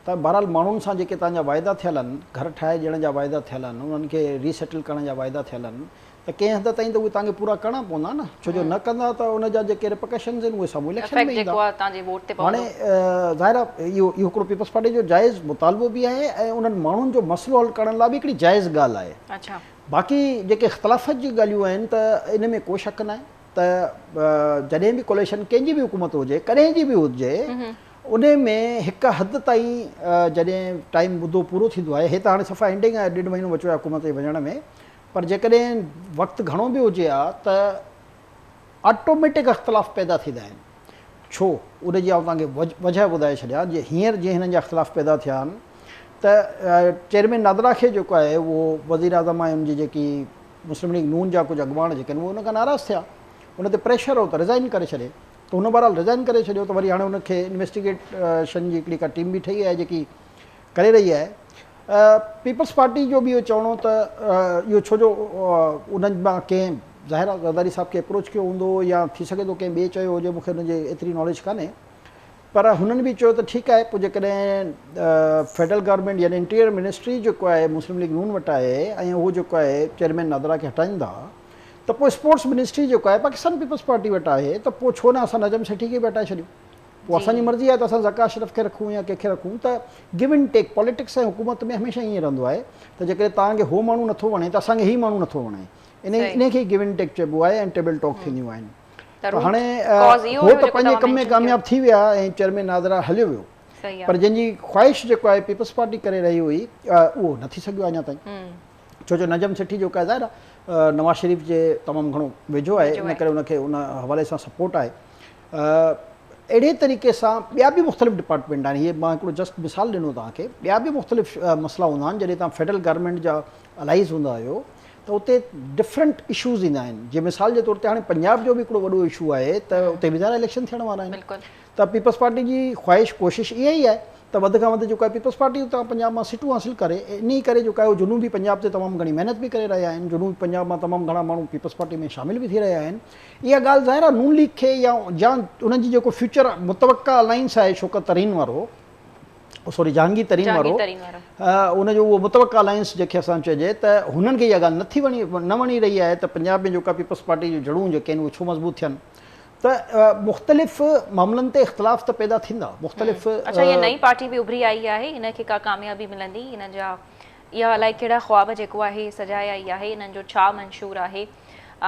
ته بهرحال ماڻهن سان جيڪي توهان جا واعدا ٿيل آهن گهر ٺاهي ڏيڻ جا واعدا ٿيل آهن انهن کي ريسيٽل ڪرڻ جا واعدا ٿيل آهن ته ڪنهن حد تائين ته اهي توهان کي پورا ڪرڻا پوندا نه ڇو جو نه ڪندا ته ان جا جيڪي ريپرڪشنز آهن اهي سامهون اليڪشن ۾ ايندا. هاڻي ظاهر آهي اهو اهو هڪڙو پيپلز پارٽي جو جائز مطالبو به آهي ۽ انهن ماڻهن جو مسئلو حل ڪرڻ لاء به هڪڙي جائز ڳالهه آهي. باقي جيڪي اختلافت جون ڳالهيون آهن ته ان ۾ ڪو شڪ ناهي ته جڏهن به ڪوليشن ڪنهن جي به حڪومت هجي ڪڏهن جي به هجي ان ۾ هڪ حد تائين جڏهن ٽائيم مدو پورو ٿيندو آهي هي ته هاڻي صفا اينڊنگ آهي ڏيڍ مهينو بچيو آهي حڪومت جي وڃڻ ۾ پر جيڪڏهن وقت گهڻو به هجي ها ته آٽوميٽڪ اختلاف پيدا ٿيندا آهن. ڇو؟ ان جي آئون توهان کي وجهه ٻڌائي ڇڏيان. جي هينئر جيئن هنن جا اختلاف پيدا ٿيا آهن ته چيئرمين نادرا کي جيڪو آهي اهو وزيراعظم ۽ ان جي جيڪي مسلم ليگ نون جا ڪجهه اڳواڻ جيڪي آهن اهي ان کان ناراض ٿيا. ان تي پريشر هو ته ريزائن ڪري ڇڏي ته هن بهرحال ريزائن ڪري ڇڏيو ته وري هاڻي ان کي انويسٽيگيشن جي هڪڙي ڪا ٽيم به ٺهي آهي جيڪي ڪري رهي آهي. پيپلز پارٽي جو به اهو چوڻ هو ته اهو ڇو جو انهن مان ڪنهن ظاهر آهي زرداري صاحب کي اپروچ ڪيو هوندو يا ٿي سگهي ٿو ڪنهن ٻئي چيو هجي مون کي ان جي ايتري ناليج ڪانهي پر هنن به چيو ته ٺيڪ آهي پوء جيڪڏهن فيڊرل گورنمينٽ يعني انٽيريئر منسٽري جيڪو آهي مسلم ليگ نون وٽ آهي ۽ هو جيڪو آهي چيئرمين نادرا کي هٽائيندا ته پوء اسپورٽس منسٽري جيڪو آهي پاڪستان پيپلز پارٽي وٽ آهي ته پوء ڇو نه اسان نجم سيٺي کي به هٽائي ڇڏيون. پوء اسان جي مرضي آهي ته اسان ذڪاء اشرف کي رکون يا ڪنهن کي رکون ته گيو اينڊ ٽيڪ پاليٽڪس ۽ حڪومت ۾ هميشه ائين رهندو آهي ته جيڪڏهن توهان کي هو ماڻهو نٿو وڻي ته اسان کي هي ماڻهو نٿو وڻي انهي کي ئي گيو اينڊ ٽيڪ چئبو آهي ۽ ٽيبل ٽاڪ ٿينديون آهن ته هاڻي هو ته پنهنجي ڪم ۾ ڪامياب ٿي ويا ۽ چيئرمين نادرا هليو ويو پر جنهن جي خواهش جيڪو آهي پيپلز پارٽي ڪري رهي هئي اهو نه ٿي سگهيو اڃا تائين ڇو جو نجم سيٺي جيڪو آهي ظاهر آهي نواز شريف جي تمام گهڻو ويجهو آهي ان ڪري ان کي ان حوالي سان سپورٽ آهي. اهڙي طريقي سان ٻيا به مختلف ڊپارٽمينٽ آهن هي مان هڪڙو جسٽ مثال ڏنو توهان کي ٻيا به مختلف مسئلا هوندا آهن جڏهن توهان فيڊرل گورنمينٽ جا الائيز هوندا آهيو ته اتي ڊفرنٽ اشوز ايندا آهن جي مثال جي طور تي هاڻي پنجاب جو به هڪڙو وڏو اشو آهي ته اتي به ظاهر اليڪشن ٿيڻ وارا آهن ته پيپلز پارٽي جي خواهش ڪوشش اها ئي آهي ته وڌ کان وڌ جيڪو آهي پيپلز پارٽي اتان پنجاب مان سيٽون حاصل ڪري انهي ڪري جيڪو آهي اهو جنوبي پنجاب تي تمام گهڻي محنت به ڪري رهيا آهن جنوبي پنجاب مان تمام گهڻا ماڻهو پيپلز پارٽي ۾ شامل به ٿي رهيا آهن اها ڳالهه ظاهر آهي نون ليگ کي يا يا انهن جي جيڪو فيوچر متوقع الائنس آهي شوڪت ترين وارو سوري جهانگير ترين وارو ان جو اهو متوقع الائنس جنهن کي اسان چئجي ته هنن کي اها ڳالهه نٿي وڻي نه وڻي رهي آهي ته پنجاب ۾ جيڪا پيپلز پارٽي جون جڙون جيڪي آهن اهي ڇو مضبوط ٿين ته مختلف معاملن تي اختلاف ته پيدا ٿيندا مختلف. اڇا هيء نئين پارٽي به اڀري آئي آهي هن کي ڪا ڪاميابي ملندي هن جا اها الائي ڪهڙا خواب جيڪو آهي سجائي آئي آهي انهن جو ڇا منشور آهي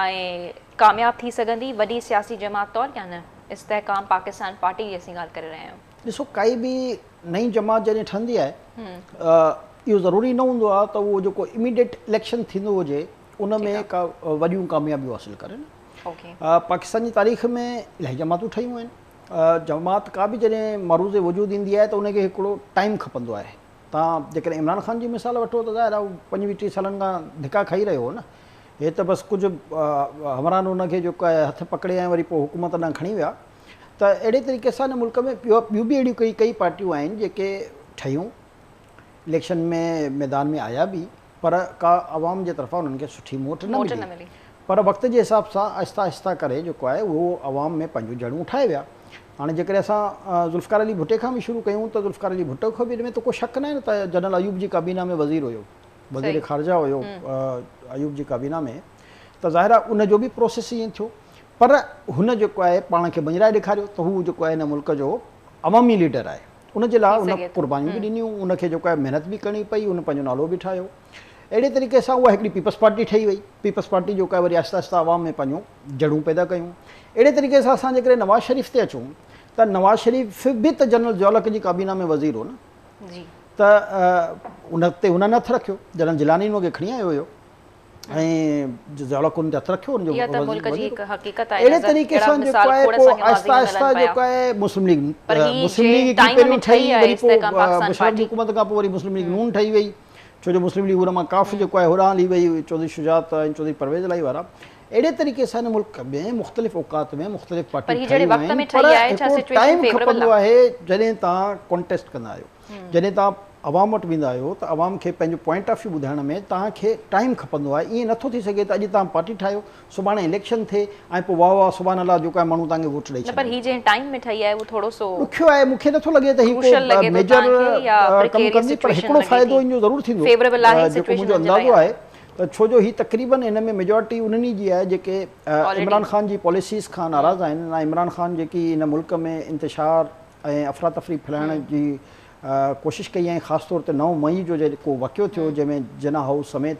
۽ ڪامياب ٿي سگهندي وڏي سياسي جماعت طور يا نه استحڪام پاڪستان پارٽي جي اسين ڳالهه ڪري رهيا آهيون. ڏسو ڪائي به نئين جماعت جڏهن ٺهندي آهي اهو ضروري نه هوندو آهي ته اهو جيڪو اميڊيٽ اليڪشن ٿيندو هجي ان ۾ ڪا وڏيون ڪاميابيون حاصل ڪري نه. پاڪستان جي تاريخ ۾ الاهي جماعتون ٺهيون آهن. جماعت ڪا به جڏهن معروض وجود ايندي آهي ته ان کي هڪڙو ٽائيم کپندو آهي. توهان جيڪڏهن عمران خان جي مثال وٺو ته ظاهر آهي هو پنجويهه ٽيهه سالن کان ڌڪا کائي رهيو هو نه. هي ته بس ڪجهه همراهن ان کي جيڪو آهي هٿ پڪڙي ۽ وري پوء حڪومت ڏانهن کڻي ويا ته اهڙي طريقي سان هن ملڪ ۾ ٻيون به اهڙيون ڪئي ڪئي پارٽيون آهن جيڪي ٺهيون اليڪشن ۾ ميدان ۾ آيا به پر ڪا عوام جي طرفان انهن کي سٺي موٽ نه ملي پر وقت جي حساب سان آهسته آهسته ڪري جيڪو آهي اهو عوام ۾ پنهنجون جڙون ٺاهي ويا. هاڻي جيڪڏهن اسان ذوالفقار علي ڀٽي کان به شروع ڪيون ته ذوالفقار علي ڀٽو کي به ان ۾ ته ڪو شڪ ناهي نه ته جنرل ايوب جي ڪابينا ۾ وزير هيو، وزير خارجه هيو ايوب جي ڪابينا ۾ ته ظاهر آهي ان جو به پروسيس ائين ٿيو پر هن جيڪو آهي پاڻ کي مڃرائي ڏيکاريو ته هو جيڪو آهي هن ملڪ جو عوامي ليڊر آهي. ان جي لاء ان قربانيون به ڏنيون، ان کي جيڪو آهي محنت به ڪرڻي پئي، ان پنهنجو نالو به ٺاهيو. اهڙي طريقي سان اها هڪڙي پيپلز پارٽي ٺهي وئي. پيپلز پارٽي جيڪو آهي وري آهستي آهستي عوام ۾ پنهنجون جڙون پيدا ڪيون. اهڙي طريقي سان اسان جيڪڏهن نواز شريف تي اچون ته نواز شريف به ته جنرل ضياء الحق جي ڪابينا ۾ وزير هو نه ته ان تي هنن هٿ رکيو، جنرل جيلاني ان کي کڻي آيو هيو. ۽ ضياء الحق ان تي هٿ رکيو ان جو اها ته ملڪ جي هڪ حقيقت آهي اهڙي طريقي سان جيڪو آهي پوء آهسته آهسته جيڪو آهي مسلم ليگ مسلم ليگ هڪڙي پهريون ٺهي وري پوء مشرف جي حڪومت کان پوء وري مسلم ليگ نون ٺهي وئي ڇو جو مسلم ليگ ان مان ڪاف جيڪو آهي هوڏانهن هلي وئي چوڌري شجاعت ۽ چوڌري پرويز الاهي وارا اهڙي طريقي سان هن ملڪ ۾ مختلف اوقات ۾ مختلف پارٽيون ٺهيون آهن پر هڪڙو ٽائيم کپندو آهي جڏهن توهان ڪانٽيسٽ ڪندا آهيو جڏهن توهان عوام وٽ ويندا آهيو ته عوام کي پنهنجو پوائنٽ آف ويو ٻڌائڻ ۾ توهان کي ٽائيم کپندو آهي ائين نٿو ٿي سگهي ته اڄ توهان پارٽي ٺاهيو سڀاڻي اليڪشن ٿئي ۽ پوء واهه واهه سبحان الله جو ڪا ماڻهو توهان کي ووٽ ڏئي ڇڏي. نه پر هي جنهن ٽائيم ۾ ٺهي آهي اهو ٿورو سو ڏکيو آهي مون کي نٿو لڳي ته هي ڪو ميجر ڪم ڪندي پر هڪڙو فائدو ان جو ضرور ٿيندو جيڪو منهنجو اندازو آهي ته ڇو جو هي تقريبن هن ۾ ميجارٽي انهن ئي جي آهي جيڪي عمران خان جي پاليسيز کان ناراض آهن ۽ عمران خان جيڪي هن ملڪ ۾ انتشار ۽ افراتفري ڦهلائڻ جي ڪوشش ڪئي ۽ خاص طور تي 9 مئي جو جيڪو واقعو ٿيو جنهن ۾ جناح هائوس سميت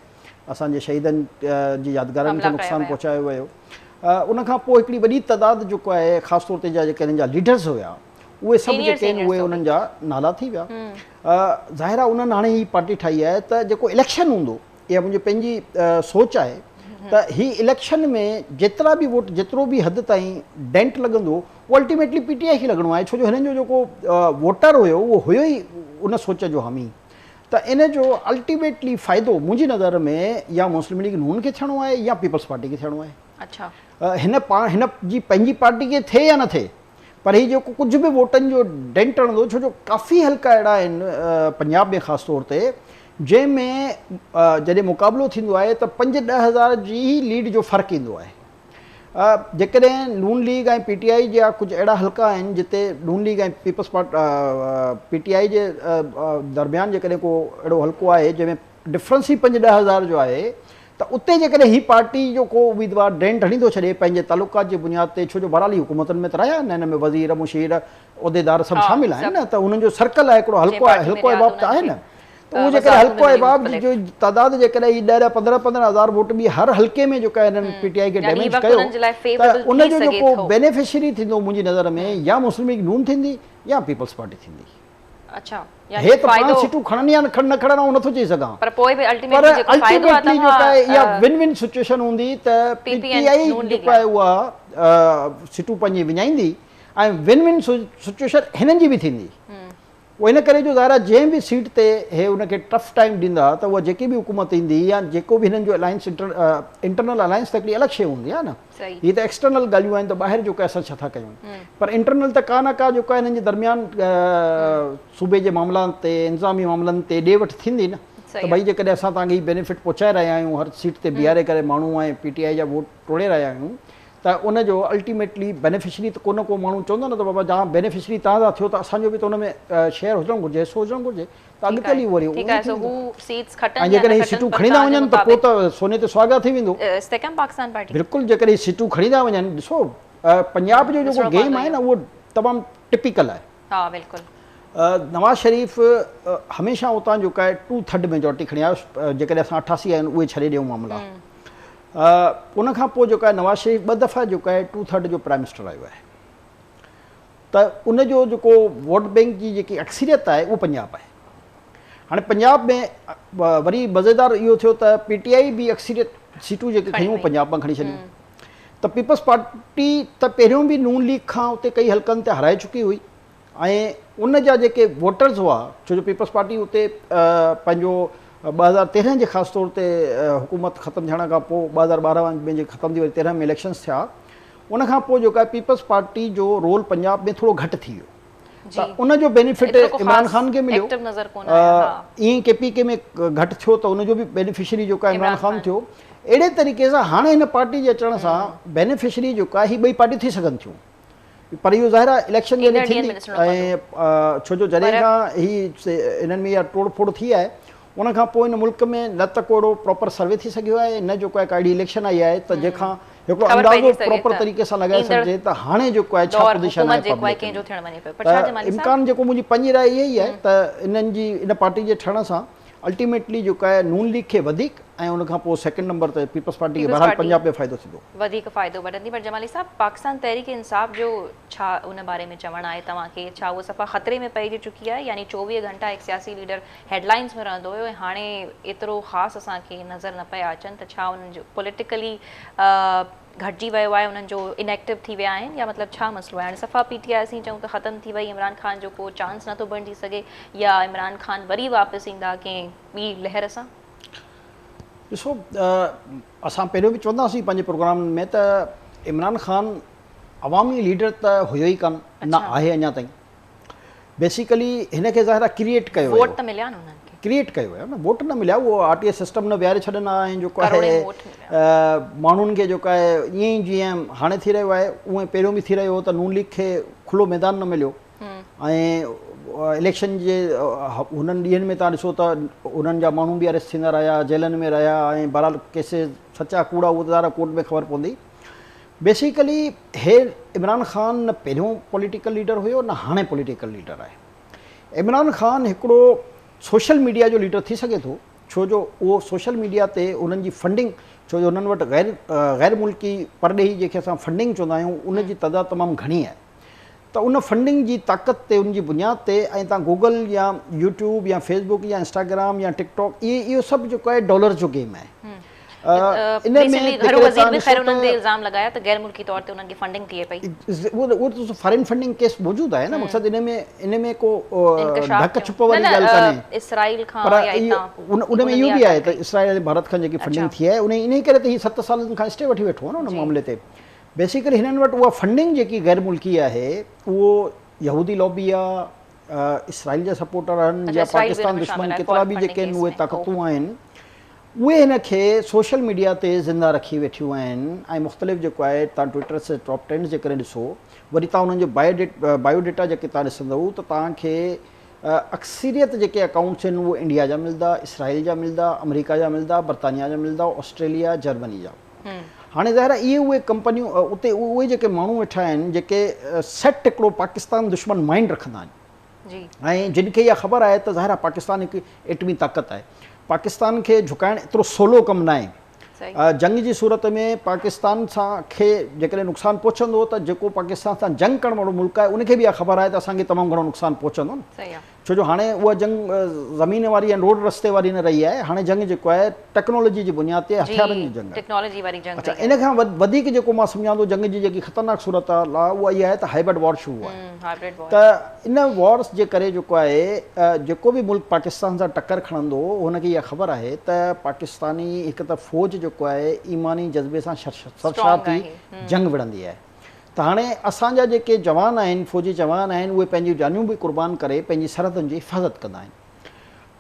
اسان جي شهيدن جي يادگارن کي نقصان پهچايو ويو ان کان پوء هڪڙي وڏي تعداد جيڪو آهي خاص طور تي جا جيڪي انهن جا ليڊرز هيا اهي سڀ جيڪي آهن اهي انهن جا نالا ٿي ويا ظاهر آهي انهن هاڻي هي پارٽي ٺاهي آهي ته جيڪو اليڪشن هوندو اها منهنجي پنهنجي سوچ آهي ته هي اليڪشن ۾ جيترا به ووٽ جيترو به حد تائين ڊينٽ لڳندو اهو الٽيميٽلي پي ٽي آء کي لڳڻو آهي ڇو جو هنن جو جيڪو ووٽر هيو اهو هيو ئي ان سوچ جو حامي ته ان جو الٽيميٽلي فائدو منهنجي نظر ۾ يا مسلم ليگ نون کي ٿيڻو آهي يا پيپلز پارٽي کي ٿيڻو آهي. اڇا. هن پاڻ هن جي پنهنجي پارٽي کي ٿئي يا نه ٿئي پر هي جيڪو ڪجهه به ووٽن جو ڊينٽ هڻندو ڇو جو ڪافي حلقا اهڙا آهن پنجاب ۾ خاص طور تي جنهن ۾ جڏهن مقابلو ٿيندو آهي ته پنج ڏهه هزار جي ئي ليڊ جو فرق ايندو آهي جيڪڏهن نون ليگ ۽ پي ٽي آء جا ڪجهه اهڙا حلقا آهن جتي نون league ۽ peoples party P T I جي درميان جيڪڏهن ڪو اهڙو حلقو آهي جنهن ۾ ڊفرنس ئي پنج ڏهه هزار جو آهي ته اتي جيڪڏهن هي پارٽي جو ڪو اميدوار ڊينٽ هڻي ٿو ڇڏي پنهنجي تعلقات جي بنياد تي ڇو جو بهرحال هي حڪومتن ۾ ته رهيا آهن هن ۾ وزير مشير عهديدار سڀ شامل آهن نه ته انهن جو سرڪل آهي هڪڙو حلقو آهي حلقو احباب ته آهي نه ته اهو جيڪڏهن حلقو احباب جو تعداد جيڪڏهن هي ڏهه ڏهه پندرهن پندرهن هزار ووٽ به هر حلقي ۾ جيڪا هنن پي ٽي آء کي ڊيميج ڪيو ته ان جو جيڪو بينيفشري ٿيندو منهنجي نظر ۾ يا مسلم ليگ نون ٿيندي يا پيپلز پارٽي ٿيندي. اڇا يعني هي ته پاڻ سيٽون کڻن يا نه کڻن آئون نٿو چئي سگهان پر پوء به الٽيميٽلي جيڪو فائدو آهي توهان اها ون ون سچويشن هوندي ته پي ٽي آء جيڪو آهي اها سيٽون پنهنجي وڃائيندي ۽ ون ون سچويشن هنن جي به ٿيندي اهو ان ڪري جو ظاهر آهي جنهن به سيٽ تي هي ان کي ٽف ٽائيم ڏيندا ته اها جيڪي به حڪومت ايندي يا جيڪو به هنن جو الائنس انٽرنل الائنس ته هڪڙي الڳ شيء هوندي آهي نه هي ته ايڪسٽرنل ڳالهيون آهن ته ٻاهر جيڪو اسان ڇا ٿا ڪيون پر انٽرنل ته ڪا نه ڪا جيڪو آهي هنن جي درميان صوبي جي معاملن تي انتظامي معاملن تي ڏي وٺ ٿيندي نه ته ڀئي جيڪڏهن اسان توهان کي هي بينيفٽ پهچائي رهيا آهيون هر سيٽ تي بيهاري ڪري ماڻهو ۽ پي ٽي آء جا ووٽ ٽوڙي رهيا آهيون ته ان جو الٽيميٽلي بينيفشري ته ڪو نه ڪو ماڻهو چوندو نه ته بابا جان بينيفشري توهان ٿا ٿيو ته اسان جو به ته ان ۾ شيئر هجڻ گهرجي حصو هجڻ گهرجي ته اڳتي هلي وري ٺيڪ آهي سو هو سيٽس کٽن يا نه کٽن جيڪڏهن سيٽون کڻي ٿا وڃن ته پوء ته سوني تي سهاڳا ٿي ويندو. استحڪام پاڪستان پارٽي. بلڪل جيڪڏهن سيٽون کڻي ٿا وڃن ڏسو پنجاب جو جيڪو گيم آهي نه اهو تمام ٽپيڪل آهي. ها بلڪل. نواز شريف هميشه اتان جيڪو آهي ٽو ٿرڊ ميجارٽي کڻي آيو جيڪڏهن اسان 88 آهن اهي ڇڏي ڏيون معاملا ان کان پوء جيڪو آهي نواز شريف ٻه دفعا جيڪو آهي ٽو ٿرڊ جو پرائم منسٽر آيو آهي ته ان جو جيڪو ووٽ بينڪ جي جيڪي اڪثريت آهي اهو پنجاب آهي هاڻي پنجاب ۾ وري مزيدار اهو ٿيو ته پي ٽي آء به اڪثريت سيٽون جيڪي کنيون پنجاب مان کڻي ڇڏيون ته پيپلز پارٽي ته پهريون به نون ليگ کان اتي ڪئي حلقن تي هارائي چڪي هئي ۽ ان جا جيڪي ووٽرز هئا ڇو جو پيپلز پارٽي اتي پنهنجو 2013 جي خاص طور تي حڪومت ختم ٿيڻ کان پوء 2012 ۾ جي ختم ٿي وري 13 ۾ اليڪشنز ٿيا ان کان پوء جيڪا پيپلز پارٽي جو رول پنجاب ۾ ٿورو گهٽ ٿي ويو ته ان جو بينيفٽ عمران خان کي مليو ائين ڪي پي ڪي ۾ گهٽ ٿيو ته ان جو به بينيفشري جيڪو آهي عمران خان ٿيو اهڙي طريقي سان هاڻي هن پارٽي جي اچڻ سان بينيفشري جيڪو آهي هي ٻئي پارٽيون ٿي سگهن ٿيون پر اهو ظاهر آهي اليڪشن جڏهن ٿيندي ۽ ڇو جو جڏهن کان هي انهن ۾ اها ٽوڙ ڦوڙ ٿي آهي ان کان پوء هن ملڪ ۾ نه ته ڪو اهڙو پراپر سروي ٿي سگهيو آهي نه جيڪو آهي ڪا اهڙي اليڪشن آئي آهي ته جنهن کان هڪڙو اندازو پراپر طريقي سان لڳائي سگهجي ته هاڻي جيڪو آهي ڇا پوزيشن آهي پبلڪ ۾ ته امڪان جيڪو منهنجي پنهنجي راء اها ئي آهي ته انهن جي ان پارٽي جي ٺهڻ سان الٽيميٽلي جيڪو آهي نون ليگ کي وڌيڪ ۽ ان کان پوء سيڪنڊ نمبر تي پيپلز پارٽي کي بهرحال پنجاب ۾ فائدو ٿيندو. وڌيڪ فائدو وٺندي پر جمالي صاحب پاڪستان تحريڪ انصاف جو ڇا ان باري ۾ چوڻ آهي توهان کي ڇا اهو صفا خطري ۾ پئجي چڪي آهي يعني 24 گهنٽا هڪ سياسي ليڊر هيڊ لائنز ۾ رهندو هيو ۽ هاڻي ايترو خاص اسان کي نظر نه پيا اچن ته ڇا انهن جو پوليٽيڪلي گهٽجي ويو آهي انهن جو ان ايڪٽو ٿي ويا آهن يا مطلب ڇا مسئلو آهي هاڻي صفا پي ٽي آء اسين چئون ته ختم ٿي وئي عمران خان جو ڪو چانس نٿو بڻجي سگهي يا عمران خان وري واپس ايندا ڪنهن ٻي لهر سان؟ ڏسو اسان پهريون به چوندا هئاسين پنهنجي پروگرامن ۾ ته عمران خان عوامي ليڊر ته هيو ئي ڪانه نه آهي اڃا تائين بيسيڪلي هن کي ظاهر آهي ڪريئيٽ ڪيو ويو. ووٽ ته مليا نه انهن کي. ڪريئيٽ ڪيو ويو نه ووٽ نه مليا اهو آر ٽي ايس سسٽم نه ويهاري ڇڏن ها ۽ جيڪو آهي ماڻهن کي جيڪو آهي ائين ئي جيئن هاڻي ٿي رهيو آهي اونئن پهريون به ٿي رهيو هو ته نون ليگ کي کلو ميدان نه مليو ۽ اليڪشن جي هنن ڏينهن ۾ تان ڏسو ته انهن جا ماڻهو به اريسٽ ٿيندا رهيا جيلن ۾ رهيا ۽ بهرحال ڪيسز سچا ڪوڙا اهو ته ظاهر آهي ڪورٽ ۾ خبر پوندي بيسيڪلي هي عمران خان نه پهريون پوليٽيڪل ليڊر هيو نه هاڻي پوليٽيڪل ليڊر آهي. عمران خان هڪڙو سوشل ميڊيا جو ليڊر ٿي سگهي ٿو ڇو جو اهو سوشل ميڊيا تي انهن جي فنڊنگ ڇو جو انهن وٽ غير غير ملڪي پرڏيهي جنهن کي اسان فنڊنگ چوندا آهيون ان جي تعداد تمام گهڻي آهي ته ان فنڊنگ جي طاقت تي ان جي بنياد تي ۽ تان گوگل يا يوٽيوب يا فيس بڪ يا انسٽاگرام يا ٽڪ ٽاڪ اهي اهو سڀ جيڪو آهي ڊالرز جو گيم آهي. ان ۾ ريسينٽلي گهرو وزير به خير انهن تي الزام لڳايا ته غير ملڪي طور تي انهن کي فنڊنگ ٿئي پئي. اهو ته فارين فنڊنگ ڪيس موجود آهي نه مقصد ان ۾ ان ۾ ڪو ڍڪ ڇپ واري ڳالهه ڪانهي. اسرائيل کان يا اتان ان ۾ اهو به آهي ته اسرائيل ۽ ڀارت کان جيڪي فنڊنگ ٿي آهي ان انهي ڪري ته هي 7 سالن کان اسٽي وٺي ويٺو آهي نه ان معاملي تي. بيسيڪلي هنن وٽ اها فنڊنگ جيڪي غير ملڪي آهي اهو يهودي لابي آهي، اسرائيل جا سپورٽر آهن يا پاڪستان دشمن ڪيترا به جيڪي آهن اهي طاقتون آهن. اهي هن کي سوشل ميڊيا تي زنده رکي ويٺيون آهن ۽ مختلف جيڪو آهي توهان ٽوئٽر سي ٽاپ ٽرينڊز جيڪڏهن ڏسو وري توهان انهن جو بايو ڊيٽا جيڪي توهان ڏسندؤ ته توهان کي اڪثريت جيڪي اڪائونٽس آهن اهي انڊيا جا ملدا، اسرائيل جا ملدا، آمريڪا جا ملدا، برطانيا جا ملدا، آسٽريليا، جرمني جا. هاڻي ظاهر آهي اهي اهي ڪمپنيون اتي اهي جيڪي ماڻهو ويٺا آهن جيڪي سيٽ هڪڙو پاڪستان دشمن مائنڊ رکندا آهن. ۽ جن کي اها خبر آهي ته ظاهر آهي پاڪستان هڪ ايٽمي طاقت آهي پاڪستان کي جهڪائڻ ايترو سولو ڪم ناهي جنگ جي صورت ۾ پاڪستان سان کي جيڪڏهن نقصان پهچندو ته جيڪو پاڪستان سان جنگ ڪرڻ وارو ملڪ آهي ان کي به اها خبر آهي ته اسان کي تمام گهڻو نقصان پهچندو نه ڇو جو هاڻي اها جنگ زمين واري ۽ روڊ رستي واري نه رهي آهي هاڻي جنگ جيڪو آهي ٽيڪنالاجي جي بنياد تي هٿيارن جي جنگ آهي. اڇا ان کان وڌيڪ جيڪو مان سمجهان ٿو جنگ جي جيڪي خطرناڪ صورتحال آهي اها اها آهي ته هائبرڊ وار شروع آهي ته ان وارس جي ڪري جيڪو آهي جيڪو به ملڪ پاڪستان سان ٽڪر کڻندو هن کي اها خبر آهي ته پاڪستاني هڪ ته فوج جيڪو آهي ايماني جذبي سان سرشار ٿي جنگ وڙهندي آهي ته هاڻي اسان جا جيڪي جوان آهن فوجي جوان آهن اهي پنهنجون جانيون به قربان ڪري پنهنجي سرحدن جي حفاظت ڪندا آهن.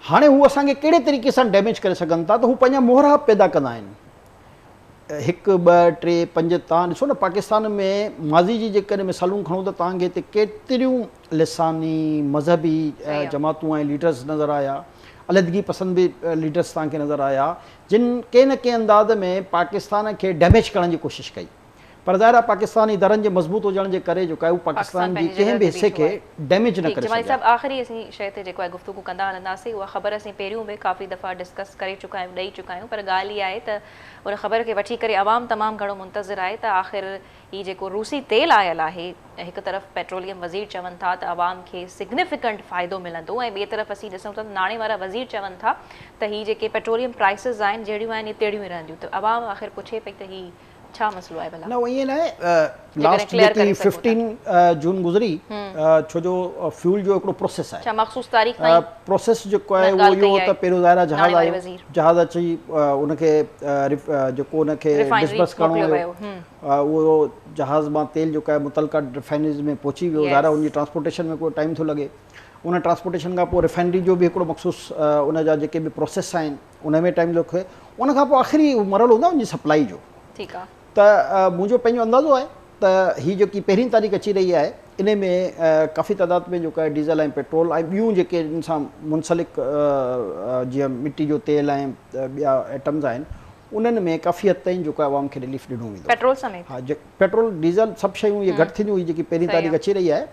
هاڻي هو اسان کي ڪهڙي طريقي سان ڊيميج ڪري سگهن ٿا ته هو پنهنجا مهرا پيدا ڪندا آهن هڪ ٻه ٽي پنج تان ڏسو نه پاڪستان ۾ ماضي جي جيڪڏهن مثالون کڻو ته توهان کي هتي ڪيتريون لساني مذهبي جماعتون ۽ ليڊرز نظر آيا عليحدگي پسند به ليڊرز توهان کي نظر آيا جن ڪنهن نه ڪنهن انداز ۾ پاڪستان کي ڊيميج ڪرڻ جي ڪوشش ڪئي پر ظاهر آهي پاڪستاني ادارن جي مضبوط هجڻ جي ڪري جيڪو آهي هو پاڪستان جي ڪنهن به حصي کي ڊيميج نه ڪري جمالي سگهيا. صاحب آخري اسين شيء تي جيڪو آهي گفتگو ڪندا هلنداسين اها خبر اسين پهريون به ڪافي دفعا ڊسڪس ڪري چڪا آهيون ڏئي چڪا آهيون پر ڳالهه اها آهي ته ان خبر کي وٺي ڪري عوام تمام گهڻو منتظر آهي ته آخر هي جيڪو روسي تيل آيل آهي هڪ طرف پيٽروليم وزير چون ٿا ته عوام کي سگنيفڪنٽ فائدو ملندو ۽ ٻئي طرف اسين ڏسون ٿا ته ناڻي وارا وزير چون ٿا ته هي جيڪي پيٽروليم پرائسز آهن جهڙيون آهن اهي تهڙيون ئي رهنديون ته عوام آخر پڇي پئي ته هي ڇا مسئلو آهي ڀلا؟ نه ائين ناهي لاسٽ جيڪي ففٽين جون گذري ڇو جو فيول جو هڪڙو پروسيس آهي ڇا مخصوص تاريخ تائين پروسيس جيڪو آهي اهو اهو ته پهريون ظاهر آهي جهاز آيو جهاز اچي ان کي جيڪو ان کي ڊسبرس ڪرڻو هيو اهو جهاز مان تيل جيڪو آهي متعلقه ريفائنريز ۾ پهچي ويو ظاهر آهي ان جي ٽرانسپورٽيشن ۾ ڪو ٽائيم ٿو لڳي ان ٽرانسپورٽيشن کان پوء ريفائنري جو به هڪڙو مخصوص ان جا جيڪي به پروسيس آهن ان ۾ ٽائيم لڳي ان کان پوء آخري مرحلو هوندو آهي ان جي سپلائي جو ٺيڪ آ ته منهنجو پنهنجو اندازو آهي ته هي جيڪي پهرين تاريخ اچي رهي آهي ان ۾ ڪافي تعداد ۾ جيڪو آهي ڊيزل ۽ پيٽرول ۽ ٻيون جيڪي ان سان منسلڪ جيئن مٽي جو تيل ۽ ٻيا آئٽمز آهن انهن ۾ ڪافي حد تائين جيڪو آهي عوام کي رليف ڏنو ويندو. پيٽرول سميت؟ ها پيٽرول ڊيزل سڀ شيون اهي گهٽ ٿينديون هي جيڪي پهرين تاريخ اچي رهي آهي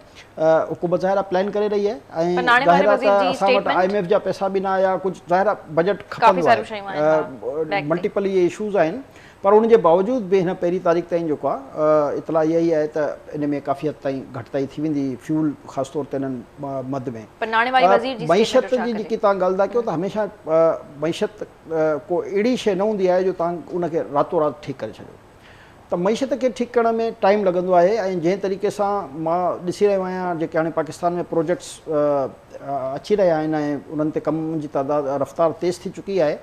حڪومت ظاهر آهي پلان ڪري رهي آهي ۽ ظاهر آهي ته اسان وٽ I M F جا پئسا به نه آيا ڪجهه ظاهر آهي بجيٽ کپندو آهي ملٽيپل اهي اشوز آهن پر ان جي باوجود به هن پهرين تاريخ تائين جيڪو آهي اطلاع اها ئي آهي ته ان ۾ ڪافي حد تائين گهٽتائي ٿي ويندي فيول خاص طور تي انهن مد ۾ معيشت جي جيڪي توهان ڳالهه ٿا ڪيو ته هميشه معيشت ڪو اهڙي شيء نه هوندي آهي جو توهان ان کي راتو رات ٺيڪ ڪري ڇڏيو ته معيشت کي ٺيڪ ڪرڻ ۾ ٽائيم لڳندو آهي ۽ جنهن طريقي سان مان ڏسي رهيو آهيان جيڪي هاڻي پاڪستان ۾ پروجيڪٽس اچي رهيا آهن ۽ انهن تي ڪم جي تعداد رفتار تيز ٿي چڪي آهي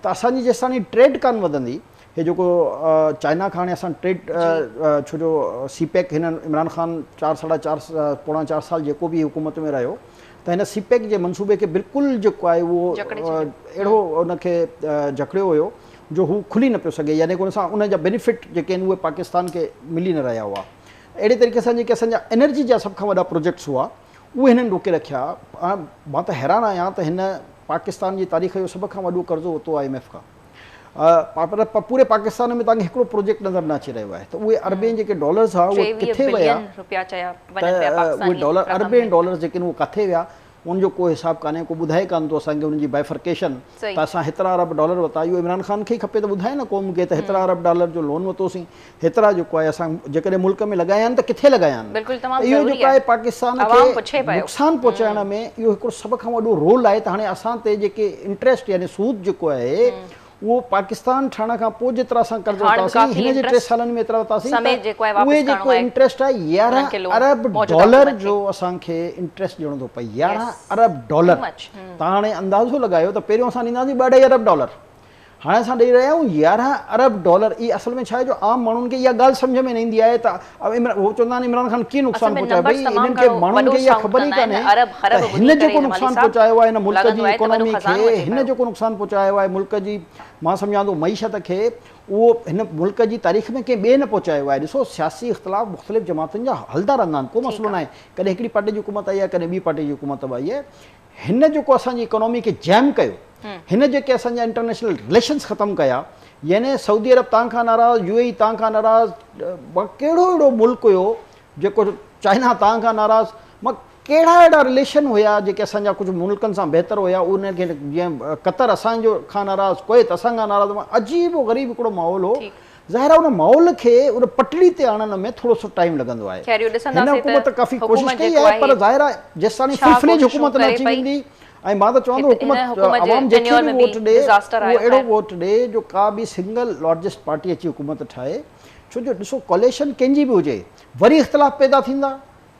ته اسان جي جيستاڻي ٽريڊ ڪانه وڌندي هي جيڪو چائنا کان هاڻي اسان ٽريڊ ڇو جو سي پيڪ هن عمران خان چار ساڍا چار پوڻا چار سال جيڪو به حڪومت ۾ رهيو ته هن سي پيڪ جي منصوبي کي بلڪل جيڪو آهي اهو اهڙو ان کي جڪڙيو هيو جو هو کلي نه پيو سگهي يعني ان سان ان جا بينيفٽ جيڪي آهن اهي پاڪستان کي ملي نه رهيا هئا اهڙي طريقي سان جيڪي اسان جا انرجي جا سڀ کان وڏا پروجيڪٽس هئا اهي هنن روڪي رکيا مان ته حيران آهيان ته هن پاڪستان جي تاريخ جو سڀ کان وڏو قرضو ورتو I M F کان پر پوري پاڪستان ۾ توهان کي هڪڙو پروجيڪٽ نظر نه اچي رهيو آهي ته اهي اربين جيڪي ڊالرز هئا اهي ڪٿي ويا ته اهي ڊالر اربين ڊالرز جيڪي آهن اهي ڪٿي ويا ان جو ڪو حساب ڪانهي ڪو ٻڌائي ڪانه ٿو اسان کي ان جي بائفرڪيشن ته اسان هيترا ارب ڊالر ورتا اهو عمران خان کي ئي کپي ته ٻڌائي نه قوم کي ته هيترا ارب ڊالر جو لون ورتوسين هيترا جيڪو آهي اسان جيڪڏهن ملڪ ۾ لڳايا آهن ته ڪٿي لڳايا آهن ته اهو جيڪو آهي پاڪستان کي نقصان پهچائڻ ۾ اهو هڪڙو سڀ کان وڏو رول آهي ته هاڻي اسان تي جيڪي انٽريسٽ يعني سود جيڪو آهي اهو پاڪستان ٺهڻ کان پوء جيترا اسان قرض ورتاسين هن جي 3 سالن ۾ ايترا ورتاسين ته اهي جيڪو انٽريسٽ آهي 11 ارب ڊالر جو اسان کي انٽريسٽ ڏيڻو ٿو پئي 11 ارب ڊالر تان هاڻي اندازو لڳايو ته پهريون اسان ڏيندا هئاسين ٻه اڍائي ارب ڊالر هاڻي اسان ڏئي رهيا آهيون 11 ارب ڊالر. اهي اصل ۾ ڇا آهي جو عام ماڻهن کي اها ڳالهه سمجهه ۾ نه ايندي آهي ته هو چوندا آهن عمران خان ڪيئن نقصان پهچايو ڀئي انهن کي ماڻهن کي اها خبر ئي ڪانهي ته هن جيڪو نقصان پهچايو آهي هن ملڪ جي اڪانومي کي هن جيڪو نقصان پهچايو آهي ملڪ جي مان سمجهان ٿو معيشت کي اهو هن ملڪ جي تاريخ ۾ ڪنهن ٻئي نه پهچايو آهي. ڏسو سياسي اختلاف مختلف جماعتن جا هلندا رهندا آهن ڪو مسئلو ناهي ڪڏهن هڪڙي پارٽي جي حڪومت آئي آهي ڪڏهن ٻي پارٽي جي حڪومت به آئي آهي. هن جيڪو اسان جي اڪانومي کي جيم ڪيو، هن جيڪي اسان جا انٽرنيشنل رليشنز ختم ڪيا، يعني سعودي عرب تان کان ناراض، يو اي اي تان کان ناراض، ڪهڙو اهڙو ملڪ هيو جيڪو چائنا تان کان ناراض، مان ڪهڙا اهڙا رليشن هيا جيڪي اسان جا ڪجهه ملڪن سان بهتر هيا انهن کي جيئن قطر اسان جو کان ناراض، ڪويت اسان کان ناراض، عجيب و غريب هڪڙو ماحول هو. ظاهر آهي ان ماحول کي ان پٽڙي تي آڻڻ ۾ ٿورو سو ٽائيم لڳندو آهي. هن حڪومت ڪافي ڪوشش ڪئي آهي پر ظاهر آهي جيستاڻي فل فليج حڪومت نه اچي ويندي ۽ مان ته چوان ٿو حڪومت عوام جنهن کي به ووٽ ڏي اهو اهڙو ووٽ ڏي جو ڪا به سنگل لارجسٽ پارٽي اچي حڪومت ٺاهي ڇو جو ڏسو ڪوليشن ڪنهن جي به هجي وري اختلاف پيدا ٿيندا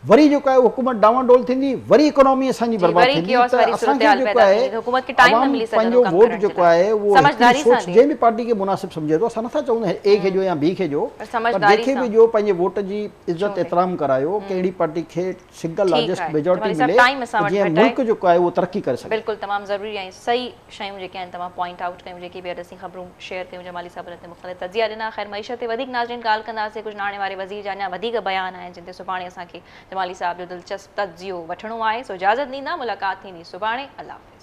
وري جيڪو آهي حڪومت ڊانوان ڊول ٿيندي وري اڪانومي اسان جي برباد ٿيندي ته اسان کي جيڪو آهي عوام پنهنجو ووٽ جيڪو آهي اهو هڪڙي سوچ جنهن به پارٽي کي مناسب سمجهي ٿو اسان نٿا چئون اي کي ڏيو يا بي کي ڏيو پر جنهن کي به ڏيو پنهنجي ووٽ جي عزت احترام ڪرايو ڪهڙي پارٽي کي سنگل لارجسٽ ميجارٽي ملي ته جيئن ملڪ جيڪو آهي اهو ترقي ڪري سگهي. بلڪل تمام ضروري ۽ صحيح شيون جيڪي آهن توهان پوائنٽ آئوٽ ڪيون جيڪي به اڄ اسين خبرون شيئر ڪيون جمالي صاحب ان تي مختلف تجزيا ڏنا خير معيشت تي وڌيڪ ناظرين ڳالهه ڪنداسين ڪجهه ناڻي واري وزير جا اڃا وڌيڪ بيان آهن جن تي سڀاڻي اسان کي جمالي صاحب جو دلچسپ تجزيو وٺڻو آهي سو اجازت ڏيندا ملاقات ٿيندي سڀاڻي الله حافظ.